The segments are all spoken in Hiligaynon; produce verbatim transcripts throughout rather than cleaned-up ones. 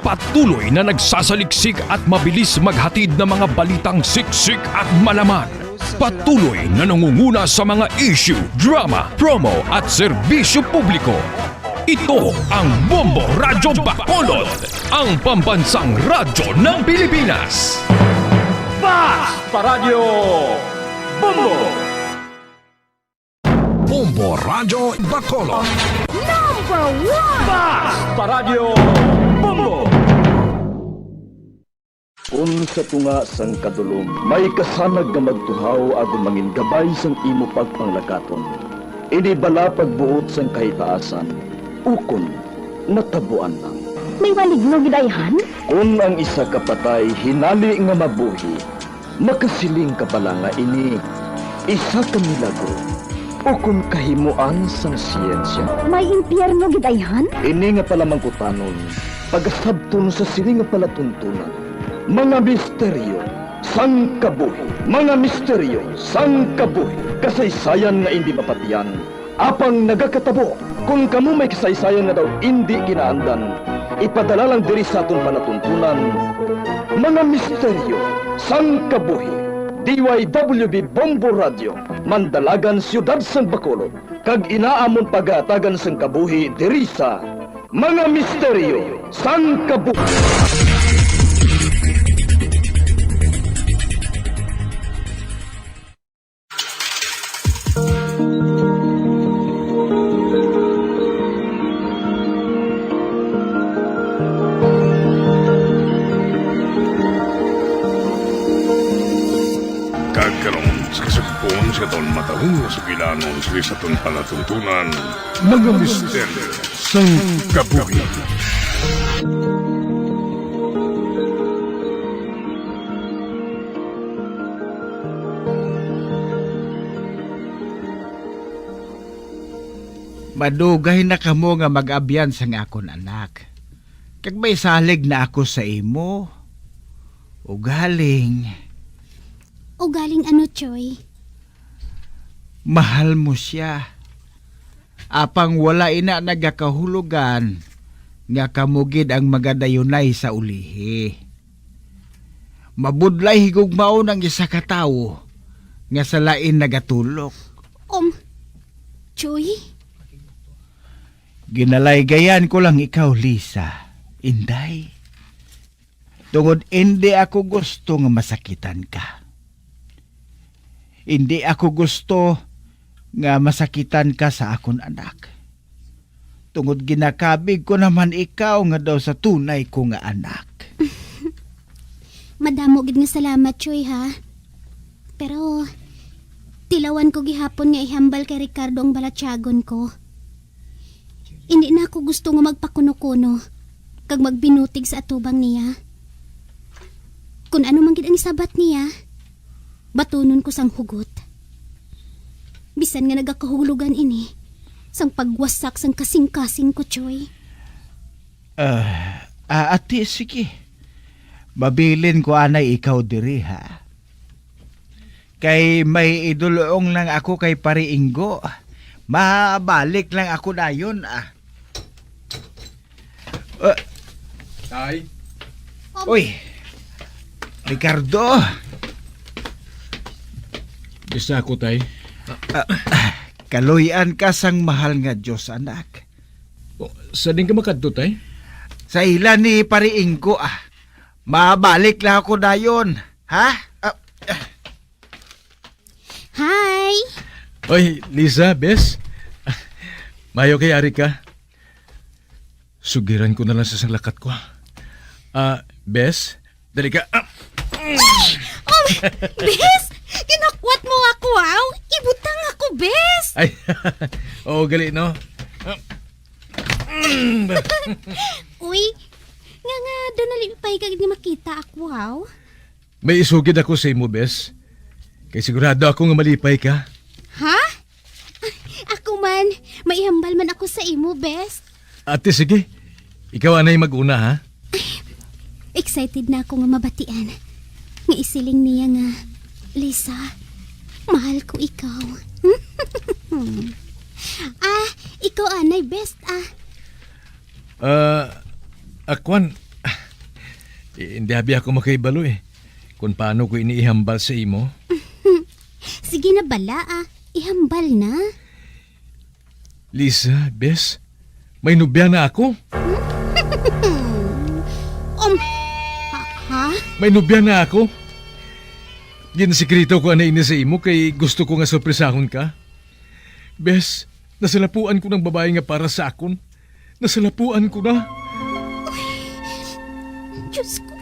Patuloy na nagsasaliksik at mabilis maghatid ng mga balitang siksik at malaman. Patuloy na nangunguna sa mga issue, drama, promo at serbisyo publiko. Ito ang Bombo Radyo Bacolod, ang pambansang radyo ng Pilipinas. Fast Paradyo Bombo! Bombo Radyo Bacolod. Number one! Fast Paradyo Bombo! Kun sa tunga sang kadulom may kasanag nga magtuhaw agod mangin gabay sang imo pagpanglakaton, ini bala pagbuot sang kahitaasan, ukon natabuan lang. May maligno gid ayhan? Kun ang isa ka patay hinali nga mabuhi, makasiling ka bala nga ini isa ka milagro ukon kahimoan sang siyensya. May impyerno gid ayhan? Ini nga palamangkutanon pagasabton sa sini nga palatuntunan, mga misteryo sang kabuhi. Mga misteryo sang kabuhi. Kasaysayan nga indi mapatiyan, apang nagakatabo. Kon kamo may kasaysayan nga daw indi kinaandan, ipadala lang diri sa aton palatuntunan, mga misteryo sang kabuhi. D Y W B Bombo Radio, Mandalagan, Siyudad sang Bacolod, kag inaamon pagahatagan sang kabuhi diri sa Mga Misteryo sang Kabuhi. Kag karon, sa kasugpon sa aton matahong nga sugilanon sa aton palatuntunan, mga misteryo sang kabuhi. Madugay na kamo nga mag-abyan sang akon anak, kag may salig na ako sa imo. Ugaling Ugaling ano, Choy? Mahal mo sia. Apang wala ina nagakahulugan nga kamo gid ang magadayunay sa ulihi. Mabudlay higugmaon ang isa ka tawo nga sa lain nagatulok. Um, Choy? Ginalaygayan ko lang ikaw, Lisa. Inday. Tungod indi ako gusto nga masakitan ka. Indi ako gusto nga masakitan ka sa akon anak. Tungod ginakabig ko naman ikaw nga daw sa tunay ko nga anak. Madamo gid nga salamat, Choy, ha? Pero tilawan ko gihapon nga ihambal kay Ricardo ang balatyagon ko. Indi na ako gusto nga magpakuno-kuno kag magbinutig sa atubang niya. Kun ano man gid ang isabat niya, batunon ko sang hugot. Bisan nga nagakahulugan ini sang pagwasak sang kasing-kasing ko, Choy. Ah, ah, ati, sige. Mabilin ko anay ikaw diri, ha? Kay may idulong lang ako kay Pari Ingo. Mabalik lang ako dayon, ah. Ah. Tay? Uy, Ricardo. Bista ako, tay. Ah, ah, kaluy-an ka sang mahal nga Dios, anak. O, sa din ka makadto, tay? Sa ila ni Pari Ingo, ah. Mabalik lang ako dayon, ha? Ah, ah. Hi! Oy, Lisa, bes. Mayo kay ari ka. Sugiran ko na lang sa sang lakat ko. Ah, bes, dali ka. Ah. Oh, bes! Ginakwat mo ako, aw! Ibutang ako, bes! Ay, oo, gali, no? Uy, nga nga, daw nalipay ka gid nga makita ako, aw. May isugid ako sa imo, bes. Kay sigurado ako nga malipay ka. Ha? Ako man, may ihambal man ako sa imo, bes. Ate, sige. Ikaw anay mag-una, ha? Excited na ako nga mabatian nga isiling niya nga, "Lisa, mahal ko ikaw." Ah, ikaw anay, best, ah. Ah, akwan, Eh, hindi abi ako makahibalo, eh, kung paano ko ini ihambal sa imo. Sige na bala, ah. Ihambal na. Lisa, bes, may nobya na ako. Um, ha? Ha? May nobya na ako. Ginsikreto ko na ini sa imo kay gusto ko nga sorpresahon ka. Bes, nasalapuan ko ng babae nga para sa akon. Nasalapuan ko na. Diyos ko.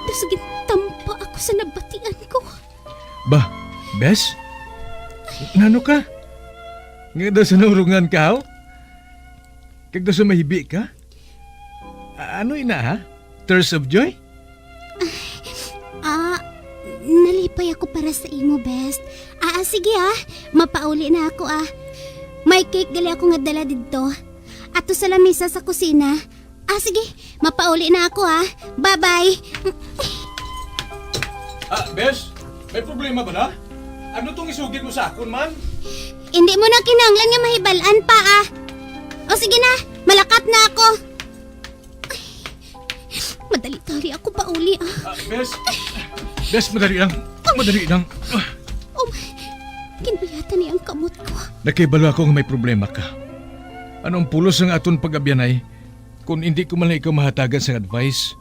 Daw sa gintampa ako sa nabatian ko. Ba, bes? Nano ka? Nga daw sa naurungan ka, haw? Kag daw sa mahibi ka? A-, ano ina, ha? Tears of joy? Ah, nalipay ako para sa imo, best. Ah, ah, sige, ah. Mapauli na ako, ah. May cake gali ako nga dala didto. Ato sa lamisa sa kusina. Ah, sige. Mapauli na ako, ah. Bye-bye. Ah, bes, may problema ba na? Ano tong isugid mo sa akon, man? Hindi mo na kinahanglan nga mahibalan pa, ah. O sige na, malakat na ako. Ay, madali tali ako pauli, ah. Ah, bes. Bes, madali lang. Madali lang. Oh, ginbayatan niya ang kamot ko. Nakahibalo ako nga may problema ka. Ano ang pulos sang aton pag-abyanay kung hindi ko man lang ikaw mahatagan sang advice?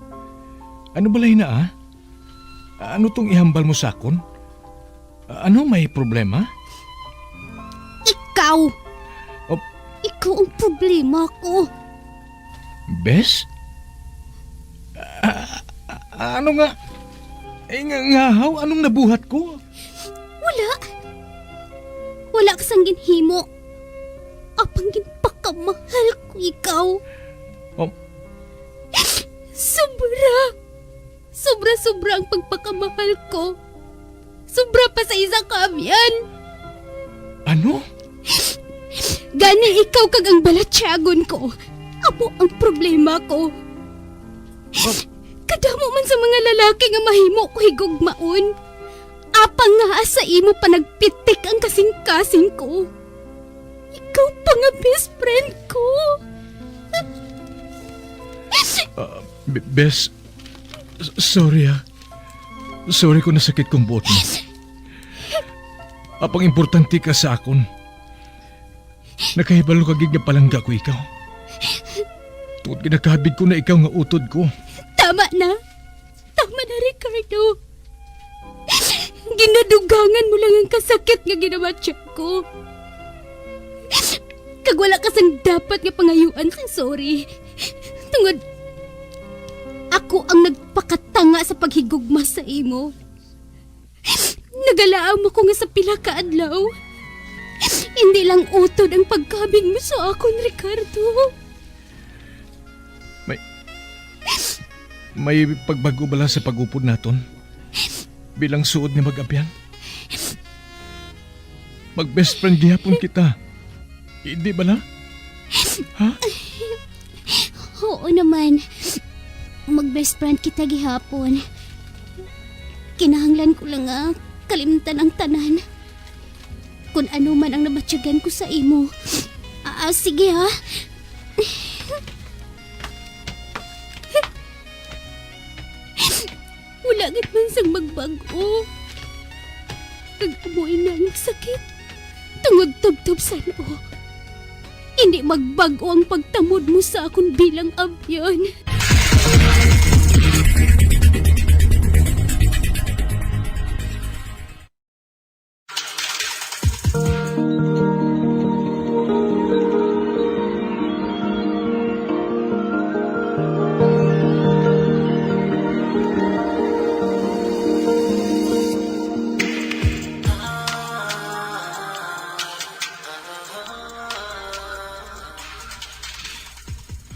Ano balay na, ah? Ano tong ihambal mo sa akon? Ano, may problema? Ikaw! Oh. Ikaw ang problema ko. Bes? A-, a-, ano nga? Eh, nga, nga, haw? Anong nabuhat ko? Wala. Wala ka sang ginhimo. Apang ginpakamahal ko ikaw. Oh. Sobra. Sobra-sobra ang pagpakamahal ko. Sobra pa sa isa ka abyan. Ano? Gani ikaw kag ang balatyagon ko amo ang problema ko. Kadamo man sa mga lalaki nga mahimo ko higugmaon, apang nga sa imo pa nagpitik ang kasing-kasing ko. Ikaw pa nga best friend ko. Ah, be-, bes, s-, sorry, ah. Sorry kung nasakit kong buot mo. Apang importante ka sa akon. Nakahibalo ka gid nga palangga ko ikaw. Tungod ginakabig ko na ikaw nga utod ko. Tama na. Tama na, Ricardo. Ginadugangan mo lang ang kasakit nga ginamatyan ko. Kag wala ka sang dapat nga pangayuan sang sorry. Tungod ako ang nagpakatanga sa paghigugma sa imo. Nagalaam ako nga sa pila ka adlaw, hindi lang utod ang pagkabig mo sa akon, Ricardo. May, may pagbag-o bala sa pag-upod naton bilang suod nga mag-abyan? Mag-best friend gihapon kita. Hindi bala? Ha? Oo naman. Mag-best friend kita gihapon. Kinahanglan ko lang nga kalimtan ang tanan. Kung ano man ang nabatyagan ko sa imo. Ah, ah, sige, ha? Wala gid man sang magbag-o. Kag amo ina ang sakit. Tungod tubtob san-o, hindi magbag-o ang pagtamod mo sa akon bilang abyan.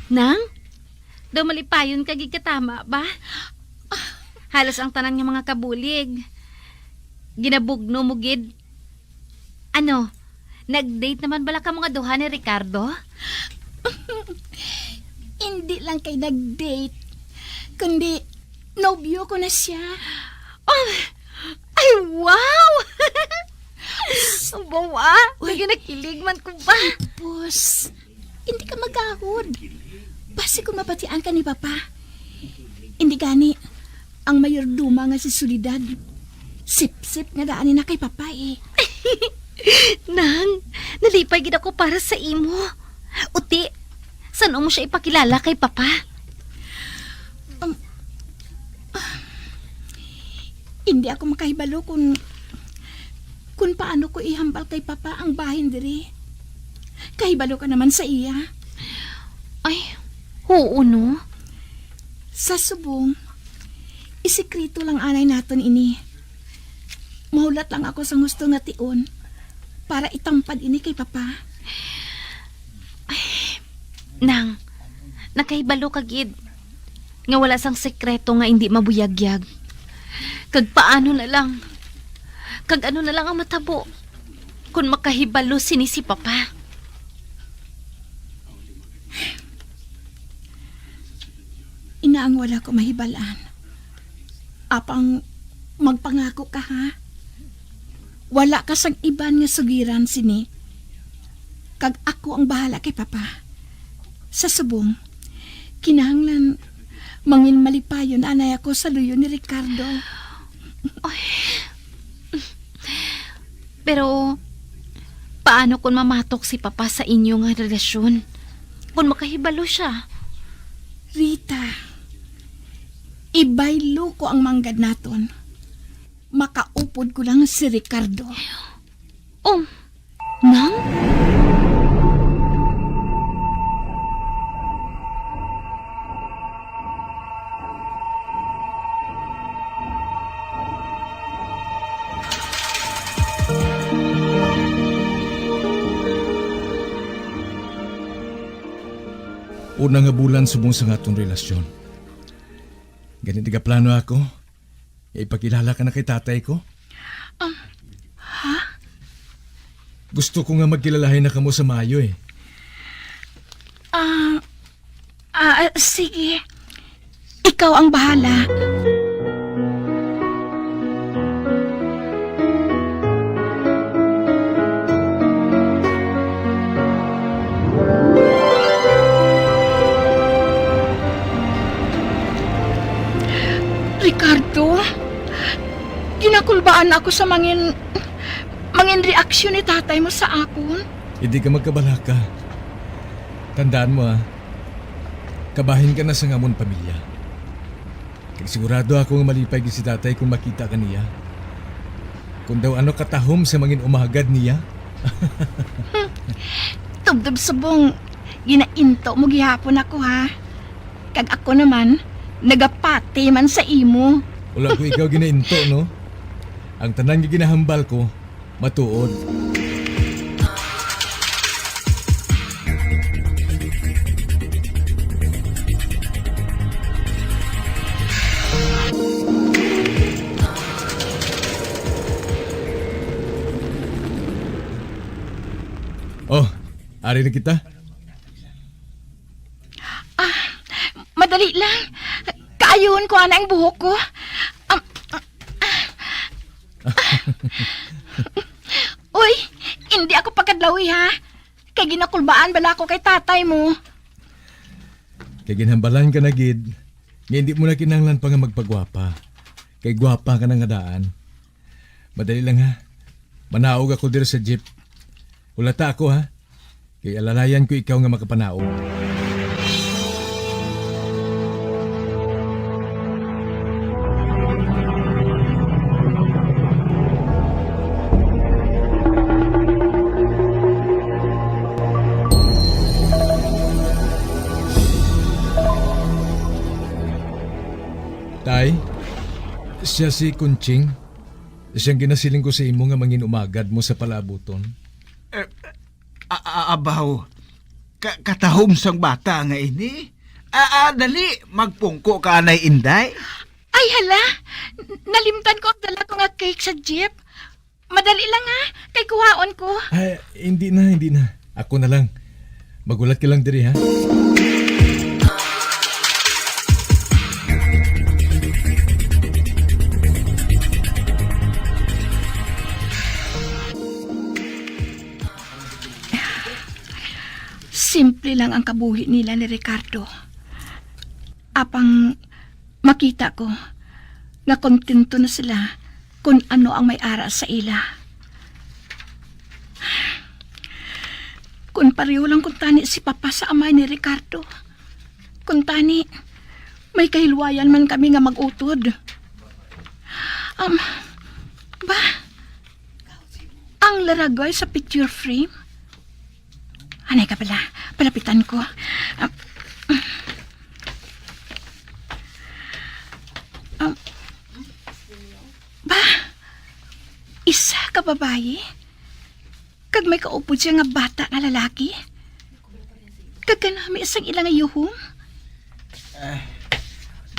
Nang? Daw malipayon ka gid ka, tama ba? Halos ang tanan nga mga kabulig, ginabugno mo gid. Ano, nag-date naman bala kamo nga duha ni Ricardo? Hindi lang kay nag-date, kundi nobyo ko na siya. Oh, ay, wow! Bawa, uy, naginakilig man ko ba? Tapos, hindi ka magahod. Basi kung mabatian ka ni Papa, Indi gani, ang mayordoma nga si Soledad, sipsip nga daan ni na kay Papa, eh. Nang, nalipay gid ako para sa imo. Uti, san-o mo siya ipakilala kay Papa? Um, ah, hindi ako makahibalo kung, kung paano ko ihambal kay Papa ang bahin diri. Kahibalo ka naman sa iya. Ay, oo, no? Sa subong, isikreto lang anay naton ini. Mahulat lang ako sang husto nga tion para itampad ini kay Papa. Ay, Nang, nakahibalo ka gid nga wala sang sekreto nga indi mabuyagyag. Kag paano na lang? Kag ano na lang ang matabo kung makahibalo sini si Papa? Ina ang wala ko mahibal-an. Apang magpangako ka, ha? Wala ka sang iban nga sugiran sini. Kag ako ang bahala kay Papa. Sa subong, kinahanglan mangin malipayon anay ako sa luyo ni Ricardo. Ay. Pero, paano kung mamatok si Papa sa inyo nga relasyon? Kung makahibalo siya? Rita, ibaylo ko ang manggad naton. Makaupod ko lang si Ricardo. Um, Nang? Una nga bulan subong sang aton relasyon, gani nagaplano ako nga ipakilala ka na kay tatay ko. Um, ha? Gusto ko nga magkilalahay na kamo sa maayo, eh. Ah, ah, sige. Ikaw ang bahala. Ricardo, ginakulbaan ako sa mangin, mangin reaksyon ni tatay mo sa akon. Hindi ka magkabalaka. Tandaan mo, ah, kabahin ka na sa amon pamilya. Kag sigurado ako nga malipay gid si tatay kung makita ka niya. Kung daw ano katahom sa mangin umagad niya. Tubtob subong, ginainto mo gihapon ako, ha? Kag ako naman, nagapati man sa imo. Wala ko ikaw ginainto, no? Ang tanan nga ginahambal ko, matuod. Oh, ari na kita. Ah, madali lang. Kaayuhon ko ana ang buhok ko. Am, ah, ah. Uy, hindi ako pagkadlawi, ha? Kay ginakulbaan bala ako kay tatay mo. Kay ginhambalan ka na gid nga hindi mo na kinahanglan pa nga magpagwapa. Kay gwapa ka na nga daan. Madali lang, ha. Manaog ako diri sa jeep. Hulata ako, ha. Kay alalayan ko ikaw nga makapanaog. Tay, siya si Conching. Siyang ginasiling ko sa imo nga mangin-umagad mo sa palaabuton. Eh, a-, a-, abaw, ka-, katahom sang bata nga ini. A-, a-, dali, magpungko ka, Anay Inday. Ay, hala! N-, nalimtan ko ang dala ko nga cake sa jeep. Madali lang, ha, kay kuhaon ko. Ay, hindi na, hindi na. Ako na lang. Maghulat ka lang diri, ha? Simple lang ang kabuhi nila ni Ricardo. Apang Makita ko nga kontento na sila kun ano ang may ara sa ila. Kun pareho lang kuntani si Papa sa amay ni Ricardo. Kuntani, may kahilwayan man kami nga mag-utod. Um, ba, ang laragway sa picture frame? Anay ka pala, palapitan ko. Ah, ah, ba? Isa ka babayi? Kag may kaupod siya nga bata nga lalaki? Kag kanami sang ila nga yuhom? Ah,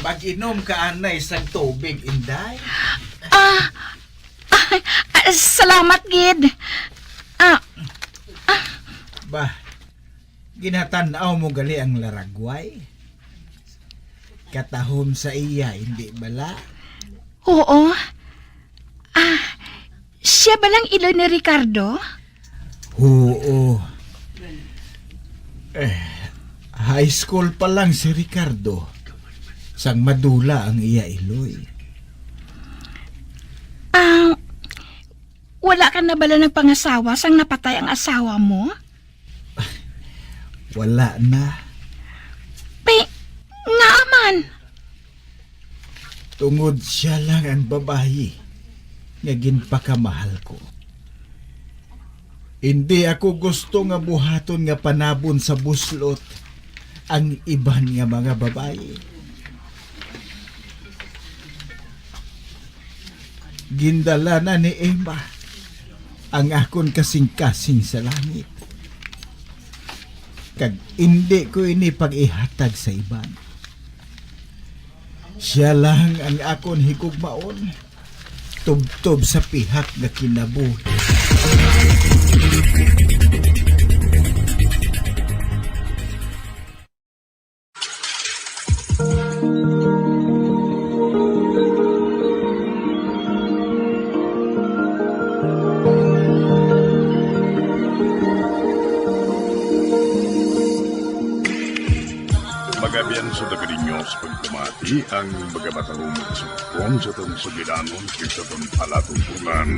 mag-inom ka anay sang tubig, Inday. Ah, ah, ah, salamat gid. Ah, ah, Ba, ginatan-aw mo gali ang laragway? Katahom sa iya, hindi bala? Oo. Ah, siya ba lang iloy ni Ricardo? Oo. Eh, high school pa lang si Ricardo sang madula ang iya iloy. Ah, wala ka na bala nagpangasawa sang napatay ang asawa mo? Wala na. Pe, nga man? Tungod siya lang ang babayi nga ginpakamahal ko. Hindi ako gusto nga buhaton nga panabon sa buslot ang iban nga mga babayi. Gindala na ni Emma ang akon kasing-kasing sa langit, kag indi ko ini pag-ihatag sa iban. Siya lang ang akon higugmaon, tubtob sa pihak nga kinabuhi. Magabian sa taga ninyo sa pagpamati ang mga matarong nga sumpong sa atong sugilanon kag sa atong palatumbonan.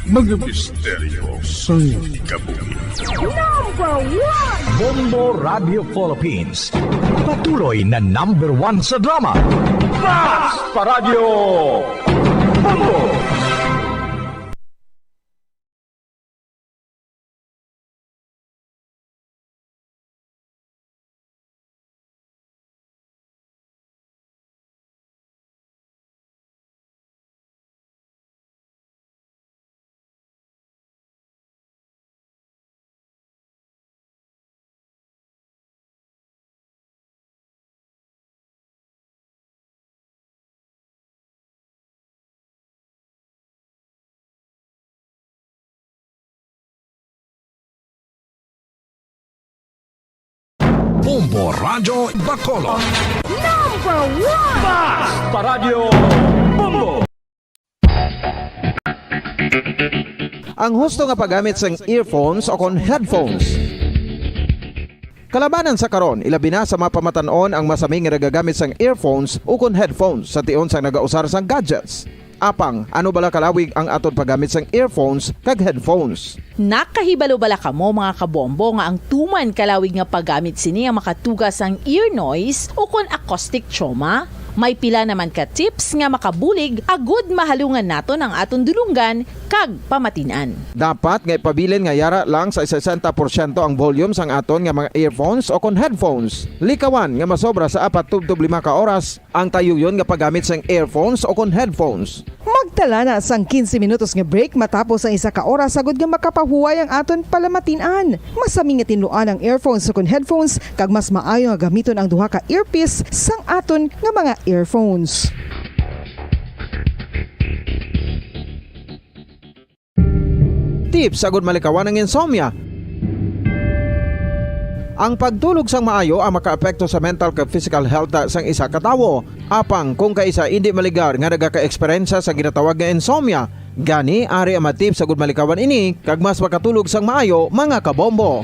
Mga misteryo sang kabuhi. Number one! Bombo Radio Philippines. Patuloy na number one sa drama. Basta Radyo Bombo! Bombo Radyo Bacolod. Number one! Basta Radyo Bombo! Ang husto nga paggamit sang earphones o kon headphones. Kalabanan sa karon, ilabi na sa mga pamatan-on ang masami nga nagagamit sang earphones ukon headphones sa tion sang nagausar sang gadgets. Apang, ano bala kalawig ang aton paggamit sang earphones kag headphones? Nakahibalo bala kamo, mga kabombo, nga ang tuman kalawig nga paggamit sini ang makatuga sang ear noise ukon acoustic trauma? May pila naman ka tips nga makabulig agud mahalungan naton ang aton dulonggan kag pamatin-an. Dapat nga ipabilin nga yara lang sa sesenta porsyento ang volume sang aton nga mga earphones o kon headphones. Likawan nga masobra sa apat tubtob lima ka oras ang tayuyon nga paggamit sang earphones o kon headphones. Magtala na sang quince minutos nga break matapos ang isa ka oras, agud nga makapahuway ang aton palamatin-an. Masami nga tinluan ang earphones ukon headphones, kag mas maayo nga gamiton ang duha ka earpiece sang aton nga mga earphones. Tips agud malikawan ang insomnia. Ang pagtulog sang maayo ang makaapekto sa mental kag physical health sang isa ka tawo. Apang kung kaisa indi maligar nga nagaka-eksperyensya sa ginatawag nga insomnia, gani ari ang mga tips agud malikawan ini kag mas makatulog sang maayo, mga kabombo.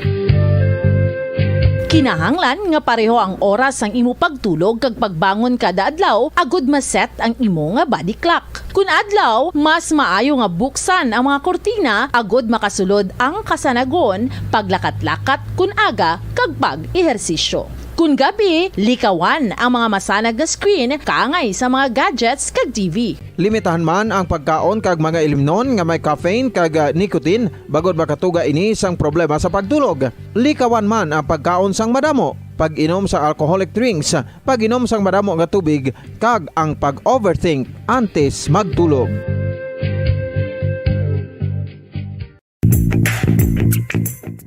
Kinahanglan nga pareho ang oras sang imo pagtulog kag pagbangon kada adlaw agud ma-set ang imo nga body clock. Kun adlaw, mas maayo nga buksan ang mga kurtina agud makasulod ang kasanagon, paglakat-lakat kun aga, kag pag-ehersisyo. Kun gabi, likawan ang mga masanag nga screen kaangay sa mga gadgets kag T V. Limitahan man ang pagkaon kag mga ilimnon nga may caffeine kag, ah, nicotine, bangod makatuga ini sang problema sa pagtulog. Likawan man ang pagkaon sang madamo, pag-inom sa alcoholic drinks, pag-inom sang madamo nga tubig, kag ang pag-overthink antes magtulog.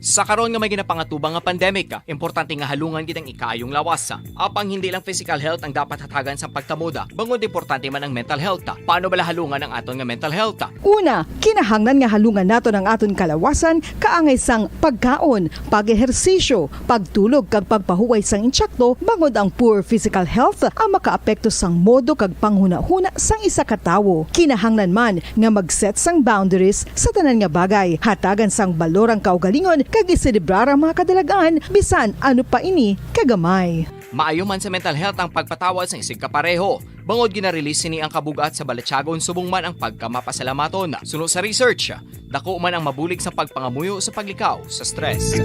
Sa karon nga may ginapangatubang nga pandemic, importante nga halungan gid ang ikaayong lawas. Apang hindi lang physical health ang dapat hatagan sang pagkamoda, bangod importante man ang mental health. Paano bala halungan ang aton nga mental health? Una, kinahanglan nga halungan naton ang aton kalawasan kaangay sang pagkaon, pag-ehersisyo, pagtulog kag pagpahuway sang insakto, bangod ang poor physical health ang makaapekto sang modo kag panghunahuna sang isa ka tawo. Kinahanglan man nga mag-set sang boundaries sa tanan nga bagay, hatagan sang balor ang kaugalingon kag iselebrar ang mga kadalag-an bisan ano pa ini kagamay. Maayo man sa mental health ang pagpatawad sang isigkapareho. Bangod gina-release sini ang kabug-at sa balatyagon subong man ang pagkamapasalamaton. Suno sa research, dako man ang mabulig sa pagpangamuyo sa paglikaw sa stress.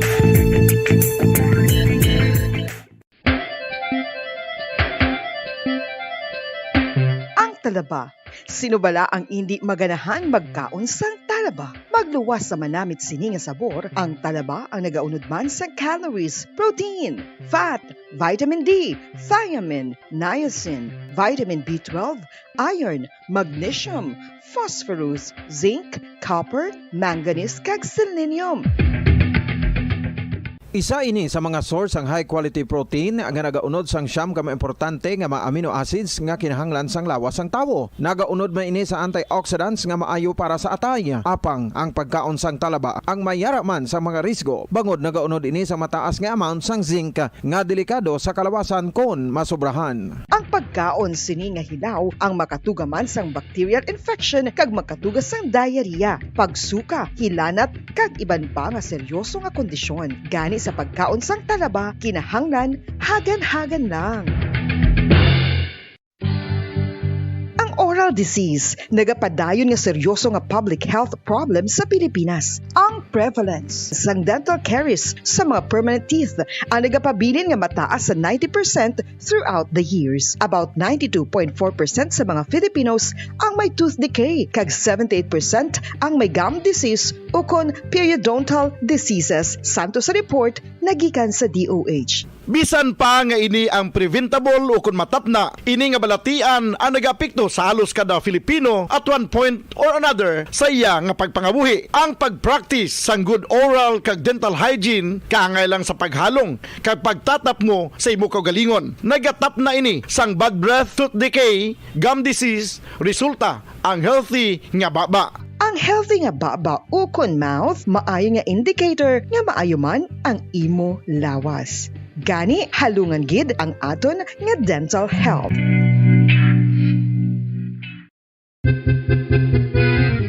Ang talaba. Sino bala ang indi maganahan magkaon sang talaba? Magluwas sa manamit sini nga sabor, ang talaba ang nagaunod man sang calories, protein, fat, vitamin D, thiamine, niacin, vitamin B twelve, iron, magnesium, phosphorus, zinc, copper, manganese, kag selenium. Isa ini sa mga source sang high quality protein nga nagaunod sang siyam ka mga importante nga mga amino acids nga kinahanglan sang lawas sang tawo. Nagaunod man ini sa antioxidants nga maayo para sa atay. Apang ang pagkaon sang talaba ang may yara man sa mga risgo, bangod nagaunod ini sa mataas nga amount sang zinc nga delikado sa kalawasan kon masobrahan. Ang pagkaon sini nga hilaw ang makatuga man sang bacterial infection kag makatuga sang diarrhea, pagsuka, hilanat, kag iban pa nga seryoso nga kondisyon. Gani sa pagkaon sang talaba, kinahanglan hagan-hagan lang. Ang oral disease nagapadayon nga seryoso nga public health problem sa Pilipinas. Ang prevalence sang dental caries sa mga permanent teeth ang nagapabilin nga mataas sa ninety percent throughout the years. About ninety-two point four percent sa mga Filipinos ang may tooth decay, kag seventy-eight percent ang may gum disease ukon periodontal diseases, santo sa report nga gikan sa D O H. Bisan pa nga ini ang preventable ukon matapna, ini nga balatian ang nagaapekto sa halos kada Filipino at one point or another sa iya nga pagpangabuhi. Ang pag-practice sang good oral kag dental hygiene kaangay lang sa paghalong kag pagtatapngo sa imo kaugalingon. Nagatapna ini sang bad breath, tooth decay, gum disease, resulta ang healthy nga baba. Ang healthy nga baba ukon mouth maayo nga indicator nga maayo man ang imo lawas. Gani, halungan gid ang aton nga dental health.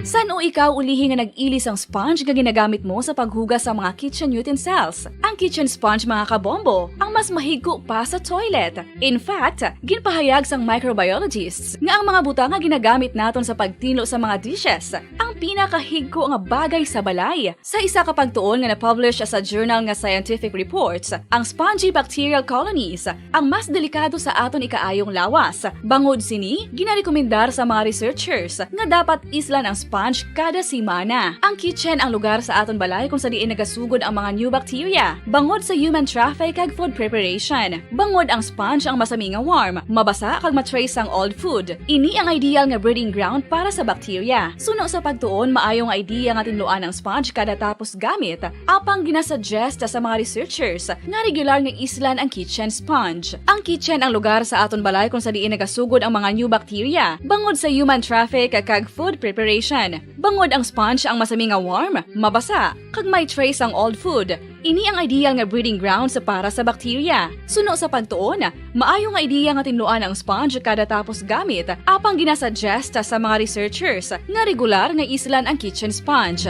San-o ikaw ulihi nga nag-ili sang sponge nga ginagamit mo sa paghugas sa mga kitchen utensils? Ang kitchen sponge, mga kabombo, ang mas mahigko pa sa toilet. In fact, ginpahayag sang microbiologists nga ang mga butang nga ginagamit naton sa pagtinlo sa mga dishes ang pinakahigko nga bagay sa balay. Sa isa ka pagtuon nga na-publish sa journal nga Scientific Reports, ang spongy bacterial colonies ang mas delikado sa aton ikaayong lawas. Bangod sini, ginarekomendar sa mga researchers nga dapat islan ang sponge kada semana. Ang kitchen ang lugar sa aton balay kung sa diin nagasugod ang mga new bacteria, bangod sa human traffic kag food preparation. Bangod ang sponge ang masami nga warm, mabasa kag ma-trace sang old food. Ini ang ideal nga breeding ground para sa bacteria. Suno sa pagtuon, maayo nga idea nga tinluan ang sponge kada tapos gamit, apang ginasuggest sa mga researchers nga regular nga islan ang kitchen sponge. Ang kitchen ang lugar sa aton balay kung sa diin nagasugod ang mga new bacteria, bangod sa human traffic kag food preparation. Bangod ang sponge ang masami nga warm, mabasa, kag may trace ang old food. Ini ang ideal nga breeding grounds para sa bacteria. Suno sa pagtuon, maayo nga ideya nga tinluan ang sponge kada tapos gamit, apang ginasuggest sa mga researchers nga regular nga islan ang kitchen sponge.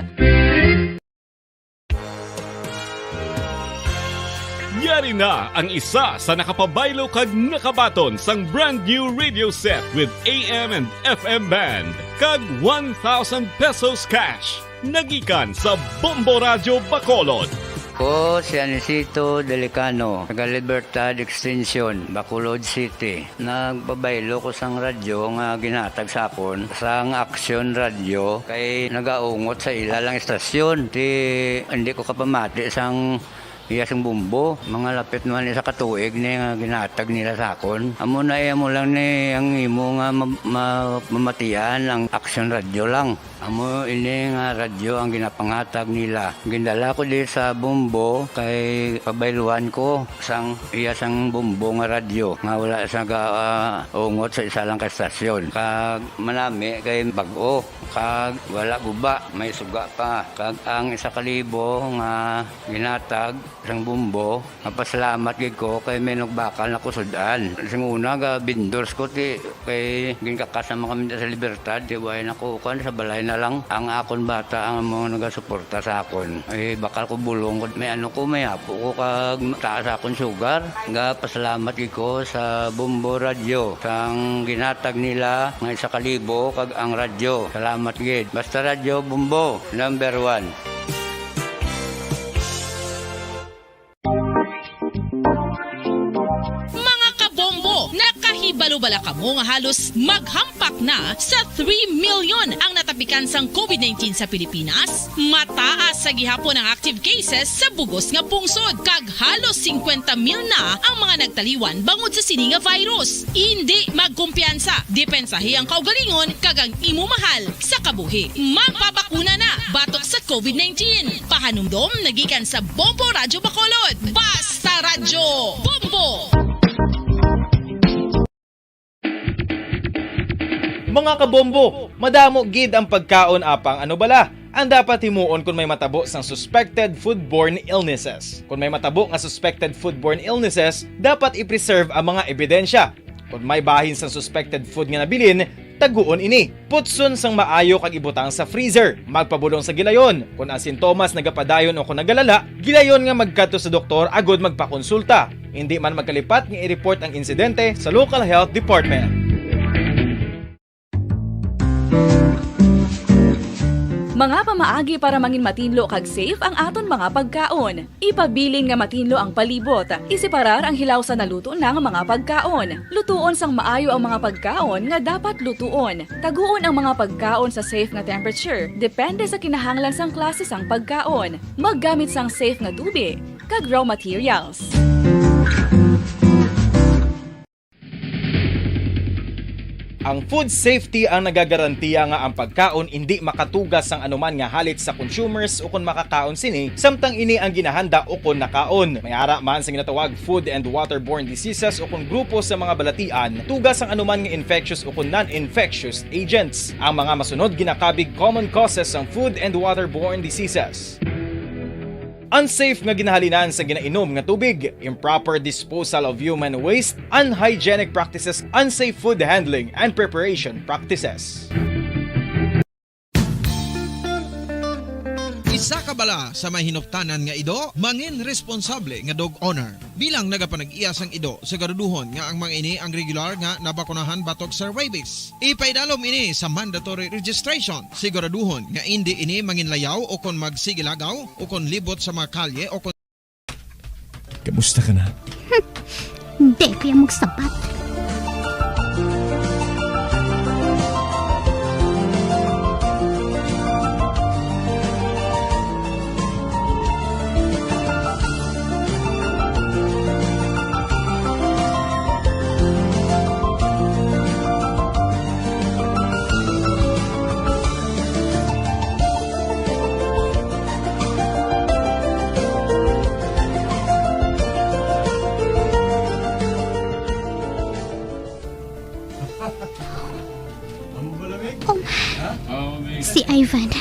Nga Ari na ang isa sa nakapabaylo kag nakabaton sang brand new radio set with A M and F M band kag one thousand pesos cash. Nagikan sa Bombo Radyo Bacolod. Ko si Anisito Delicano, taga Libertad Extension, Bacolod City. Nagpabaylo ko sang radyo nga ginhatag sa akon sang Action Radio kay nagaungot sa ila lang istasyon. Ti, hindi ko kapamati sang iya sang Bombo. Mga lapit naman isa ka tuig ni nga ginhatag nila sa akon. Amo na, eh, amo lang ni ang imo nga ma-, ma-, mamatian ang Action Radio lang. Amo ini nga radyo ang ginapanghatag nila. Gindala ko di sa Bombo kay pabayluan ko sang iya sang Bombo nga radyo nga wala sa ga, ah, ungot sa isa lang ka estasyon. Kag manami kay bag-o, kag wala guba, may suga pa. Kag ang isa ka libo nga ginhatag sang Bombo, mapasalamat gid ko kay may nagbakal na ko sud-an. Sing una, ga vendors ko, ti, kay ginkakas naman kami sa Libertad, ti, way na ko, kuwan, sa balay na lang. Ang akon bata ang amo nagasuporta sa akon. Eh, bakal ko bulong ko, may ano ko, may apo ko, kag taas akon sugar. Ga pasalamat gid ko sa Bombo Radio, sang ginhatag nila nga isa ka libo, kag ang radyo. Salamat gid. Basta Radyo Bombo, number one. Mga kabombo, nakahibalo bala kamo nga halos maghampak na sa three million ang natapikan sang covid nineteen sa Pilipinas? Mataas sa gihapon ang active cases sa bugos nga pungsod, kag halos singkwenta mil na ang mga nagtaliwan bangod sa sini nga virus. Indi magkumpiyansa, depensahi ang kaugalingon kag ang imo mahal sa kabuhi. Magpabakuna na batok sa covid nineteen. Pahanumdom nagikan sa Bombo Radyo Bacolod. Basta Radyo Bombo! Mga kabombo, madamo gid ang pagkaon, apang ano bala ang dapat himuon kon may matabo sang suspected foodborne illnesses? Kon may matabo nga suspected foodborne illnesses, dapat i-preserve ang mga ebidensya. Kon may bahin sang suspected food nga nabilin, taguon ini. Putson sang maayo kag ibutang sa freezer. Magpabulong sa gilayon. Kon ang sintomas nagapadayon o kon nagalala, gilayon nga magkadto sa doktor agud magpakonsulta. Indi man magkalipat nga i-report ang insidente sa local health department. Mga pamaagi para mangin matinlo kag safe ang aton mga pagkaon. Ipabilin nga matinlo ang palibot. Iseparar ang hilaw sa naluto na nga mga pagkaon. Lutuon sang maayo ang mga pagkaon nga dapat lutuon. Taguon ang mga pagkaon sa safe nga temperature, depende sa kinahanglan sang klase sang pagkaon. Maggamit sang safe nga tubi kag raw materials. Ang food safety ang nagagarantiya nga ang pagkaon indi makatugas sang anuman nga halit sa consumers ukon makakaon sini, samtang ini ang ginahanda ukon nakaon. May ara man sa ginatawag food and waterborne diseases ukon grupo sa mga balatian, tugas sang anuman nga infectious ukon non-infectious agents. Ang mga masunod ginakabig common causes sang food and waterborne diseases. Unsafe nga ginahalinan sa ginainom nga tubig, improper disposal of human waste, unhygienic practices, unsafe food handling and preparation practices. Isa ka bala sa may hinuptanan nga ido, mangin responsable nga dog owner. Bilang nagapanag-iya sang ido, siguraduhon nga ang mga ini ang regular nga nabakunahan batok sa rabies. Ipaidalom ini sa mandatory registration. Siguraduhon nga indi ini manginlayaw o kon magsigilagaw o kon libot sa mga kalye o kon Kamusta ka na? Hindi ko yung magsabat. Oh, si Ivan.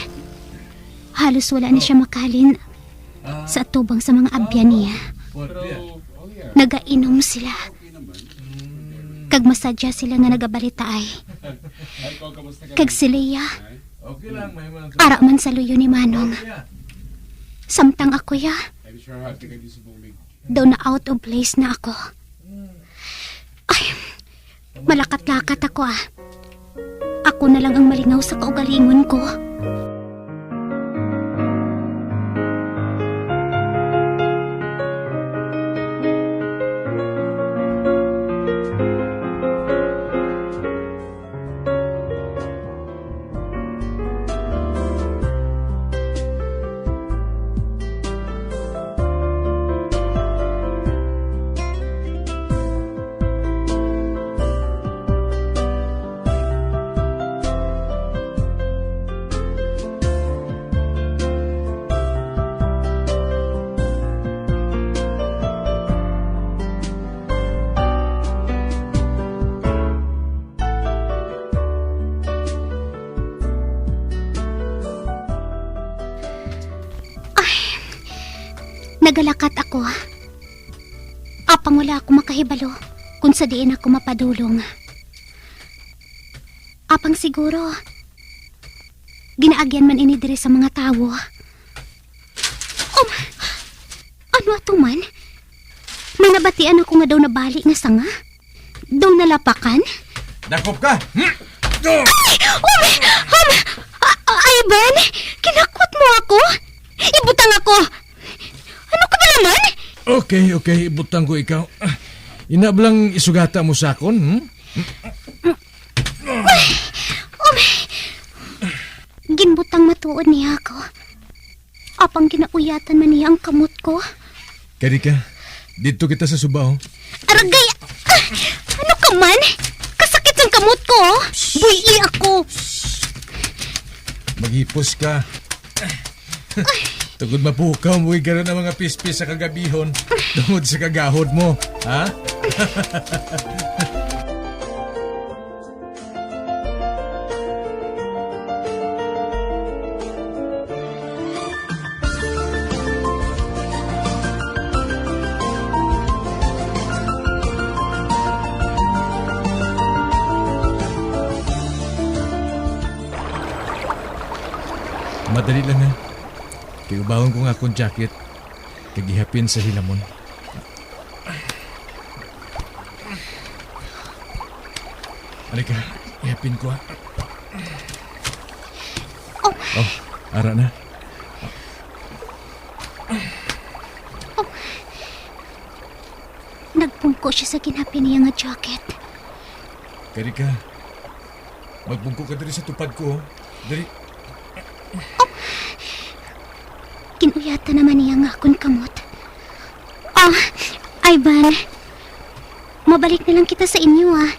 Halos wala na siya makalin sa atubang sa mga abyan niya. Nagainom sila. Kag masadya sila nga nagabalitaay. Kag si Leah, ara man sa luyo ni Manong. Samtang ako, ya. Daw na out of place na ako. Ay, malakat-lakat ako, ah. Ako na lang ang malingaw sa kaugalingon ko. Ay, nagalakat ako. Apang wala ako makahibalo kung sa diin ako mapadulong. Apang siguro, ginaagyan man ini diri sa mga tawo. Oh, ano ato man? May nabatian ako nga daw nabali nga sanga. Daw nalapakan? Dakop ka! Hmm? Ay! Um, um, a- a- Ivan, kinakot mo ako? Ibutang ako! Ano ka ba naman? Okay, okay, ibutang ko ikaw. Ah, ina ba lang isugata mo sa akon, hmm? Um, ginbutang matuod niya ako. Apang ginauyatan man niya ang kamot ko. Kari ka, dito kita sa suba, oh. Aragay! Ah! Ano ka man? Kasakit sang kamot ko, oh. Buy-i ako. Maghipos ka. Tungod mapukaw mo, igaro na mga pispis sa kagabihon. Tungod sa kagahod mo, ha? Madali lang, ha? Kay ubahon ko nga akong jacket, kag ihapin sa hilamon. Halika, ihapin ko, ha? Oh. Oh, ara na. Oh. Nagpungko siya sa ginhapin niya nga jacket. Kari ka. Magpungko ka diri sa tupad ko, oh. Diri. Ginuyatan naman niya nga akon kamot. Ah, Ivan, mabalik na lang kita sa inyo, ah.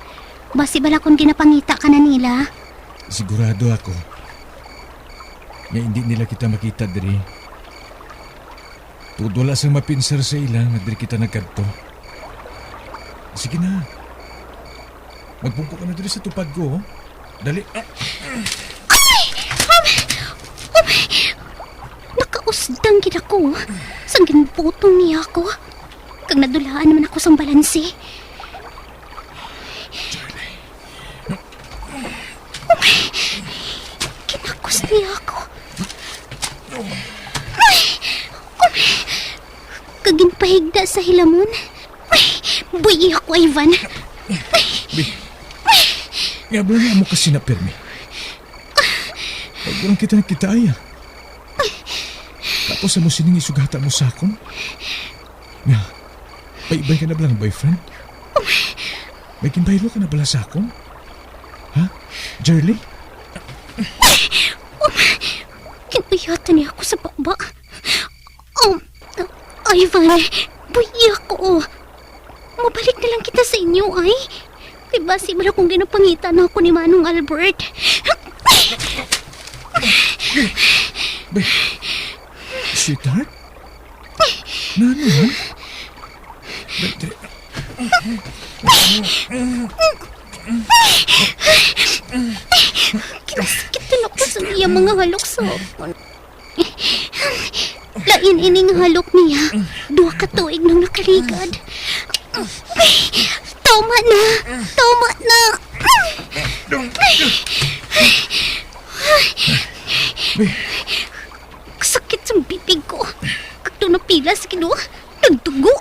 Basi bala kung ginapangita ka na nila. Sigurado ako nga hindi nila kita makita diri. Tungod wala sang mapinsar sa ila nga diri kita nagkadto. Sige na. Magpungko ka na diri sa tupad ko, oh. Dali. Ah. Ay! Um, um, nakausdang gid ako sang ginbutong niya ako. Kag nadulaan naman ako sang balanse. Kinakos niya ako. Ay! Um, kag ginpahigda sa hilamon. Ay, buyi ako, Ivan. Bi, nga ba na mo kasi na pirmi? Pag walang kita nagkita, ay, ah. Tapos amo sining isugata mo sa akon? Nga, may iban ka na bala nga boyfriend? May ginbaylo ka na bala sa akon? Ha? Jerly? Ginuyatan niya ako sa baba. Um, Ivan, buyi ako. Mabalik na lang kita sa inyo, ay. Kay basi bala kung ginapangita na ako ni Manong Albert. Be, sweetheart? Nano, ha? Be, dre- Kinasakit din ako sa iya mga halok sa akon. Lain ining halok niya. Duha ka tuig nang nakaligad. Tama na! Tama na! Sakit sang bibig ko. Kag daw napila sa kinuha. Nagdugo.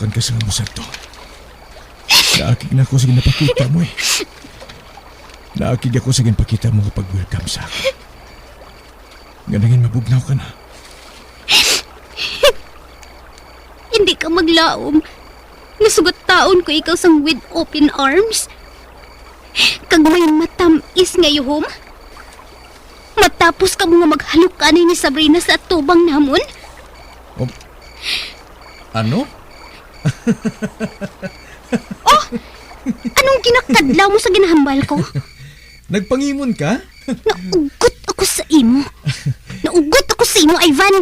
An ka sa nga musadto. Naakig na ako sa ginapakita mo eh. Naakig ako sa ginpakita mo nga pag-welcome sa ako. Nga nangin mabugnaw ka na. Hindi ka maglaom nga sugataon ko ikaw sang with open arms. Kag may matam-is nga yuhom. Matapos kamo nga maghalukanay ni Sabrina sa atubang namon. Um, ano? Oh! Anong ginakadlaw mo sa ginahambal ko? Nagpangimon ka? Naugot ako sa imo. Naugot ako sa imo, Ivan.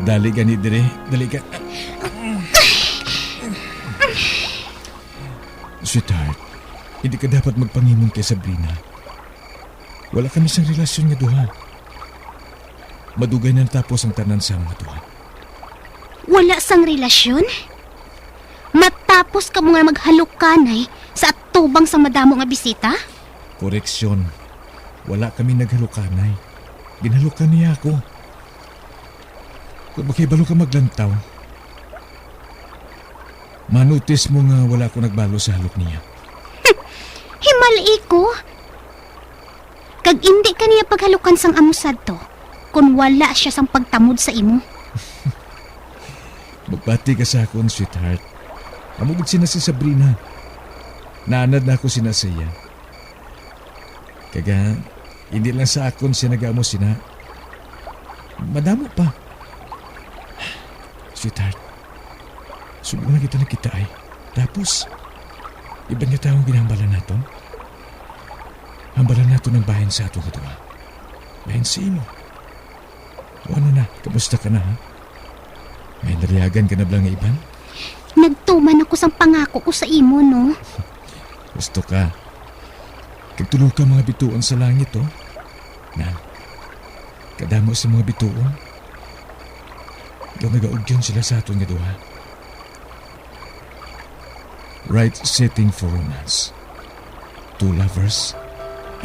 Dali gani dire. Dali ka. Sweetheart, hindi ka dapat magpangimon kay Sabrina. Wala kami sang relasyon nga duha. Madugay na natapos ang tanan sa among duha. Wala sang relasyon? Matapos kamo nga maghalukanay sa atubang sang madamo nga bisita? Koreksyon. Wala kami naghalukanay. Ginhalukan niya ako. Kung makahibalo ka maglantaw, manutis mo nga wala ko nagbalo sa halok niya. Himali ko. Kag indi ka niya paghalukan sang amo sadto, kon wala siya sang pagtamod sa imo. Magbati ka sa akon, sweetheart. Amo gid sina si Sabrina. Naanad na ako sina sa iya. Kaga, hindi lang sa akon siya nag-amo sina. Madamo pa. Sweetheart, subong na kita nagkita ay. Tapos, iban nga tawo ang ginahambala naton. Hambalan naton ang bahin sa ato nga duha. Bahin sa imo. O ano na, kamusta ka na, ha? May naliyagan ka na bala nga iban? Nagtuman ako sang pangako ko sa imo, no? Gusto ka. Kag tulo ka mga bituon sa langit, oh. Na, kadamo sa mga bituon. Daw nagaugyon sila sa aton nga duha. Right setting for romance. Two lovers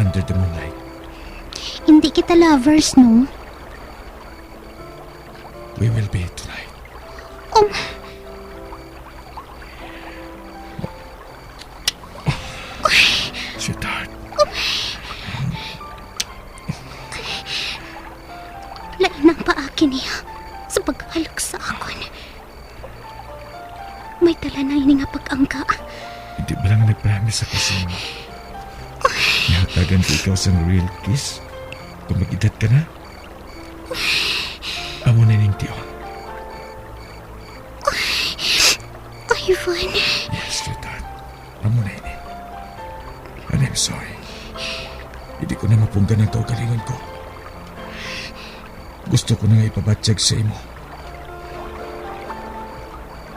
under the moonlight. Hindi kita lovers, no? We will be tonight. Um, Sweetheart. Lain ang paagi niya sa paghalok sa akon. May dala na ini nga pag-angga. Hindi ba lang nagpromise ako sa imo? Nahatagan ko ikaw sang real kiss kung mag-edad ka na? Amo na ning tion. Ivan. Yes, sweetheart. Amo na ini. And I'm sorry. Hindi ko na mapunggan ang kaugalingon ko. Gusto ko na nga ipabatyag sa imo.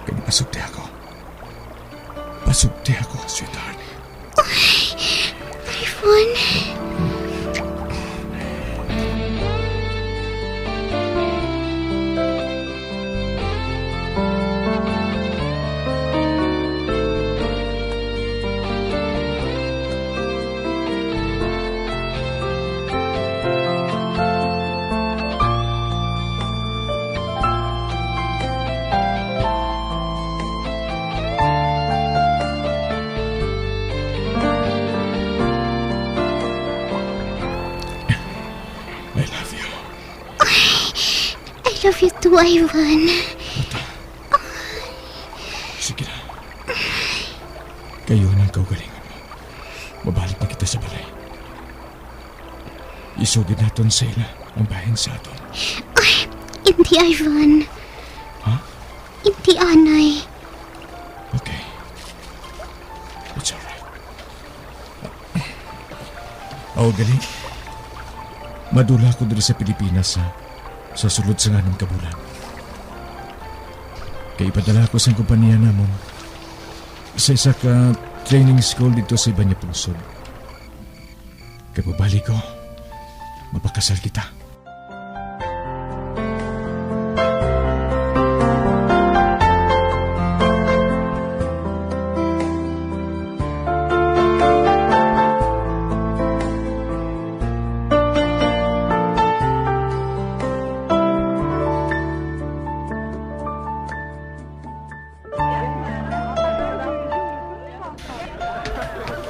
Kay pasugti ako. Pasugti ako, sweetheart. Ivan. I love you. I love you too, Ivan. Sige na. Kayo na ang kaugalingon mo. Mabalik na kita sa balay. Isugid naton sa ila ang bahin sa aton. Hindi, Ivan. Ha? Hindi, anay. Okay. It's all right. Oh, gali. Madula ako diri sa Pilipinas sa, sa sulod sang anum ka bulan. Kay ipadala ako sang kompanya namon sa isa ka training school dito sa iban nga pungsod. Kag pagbalik ko, mapakasal kita.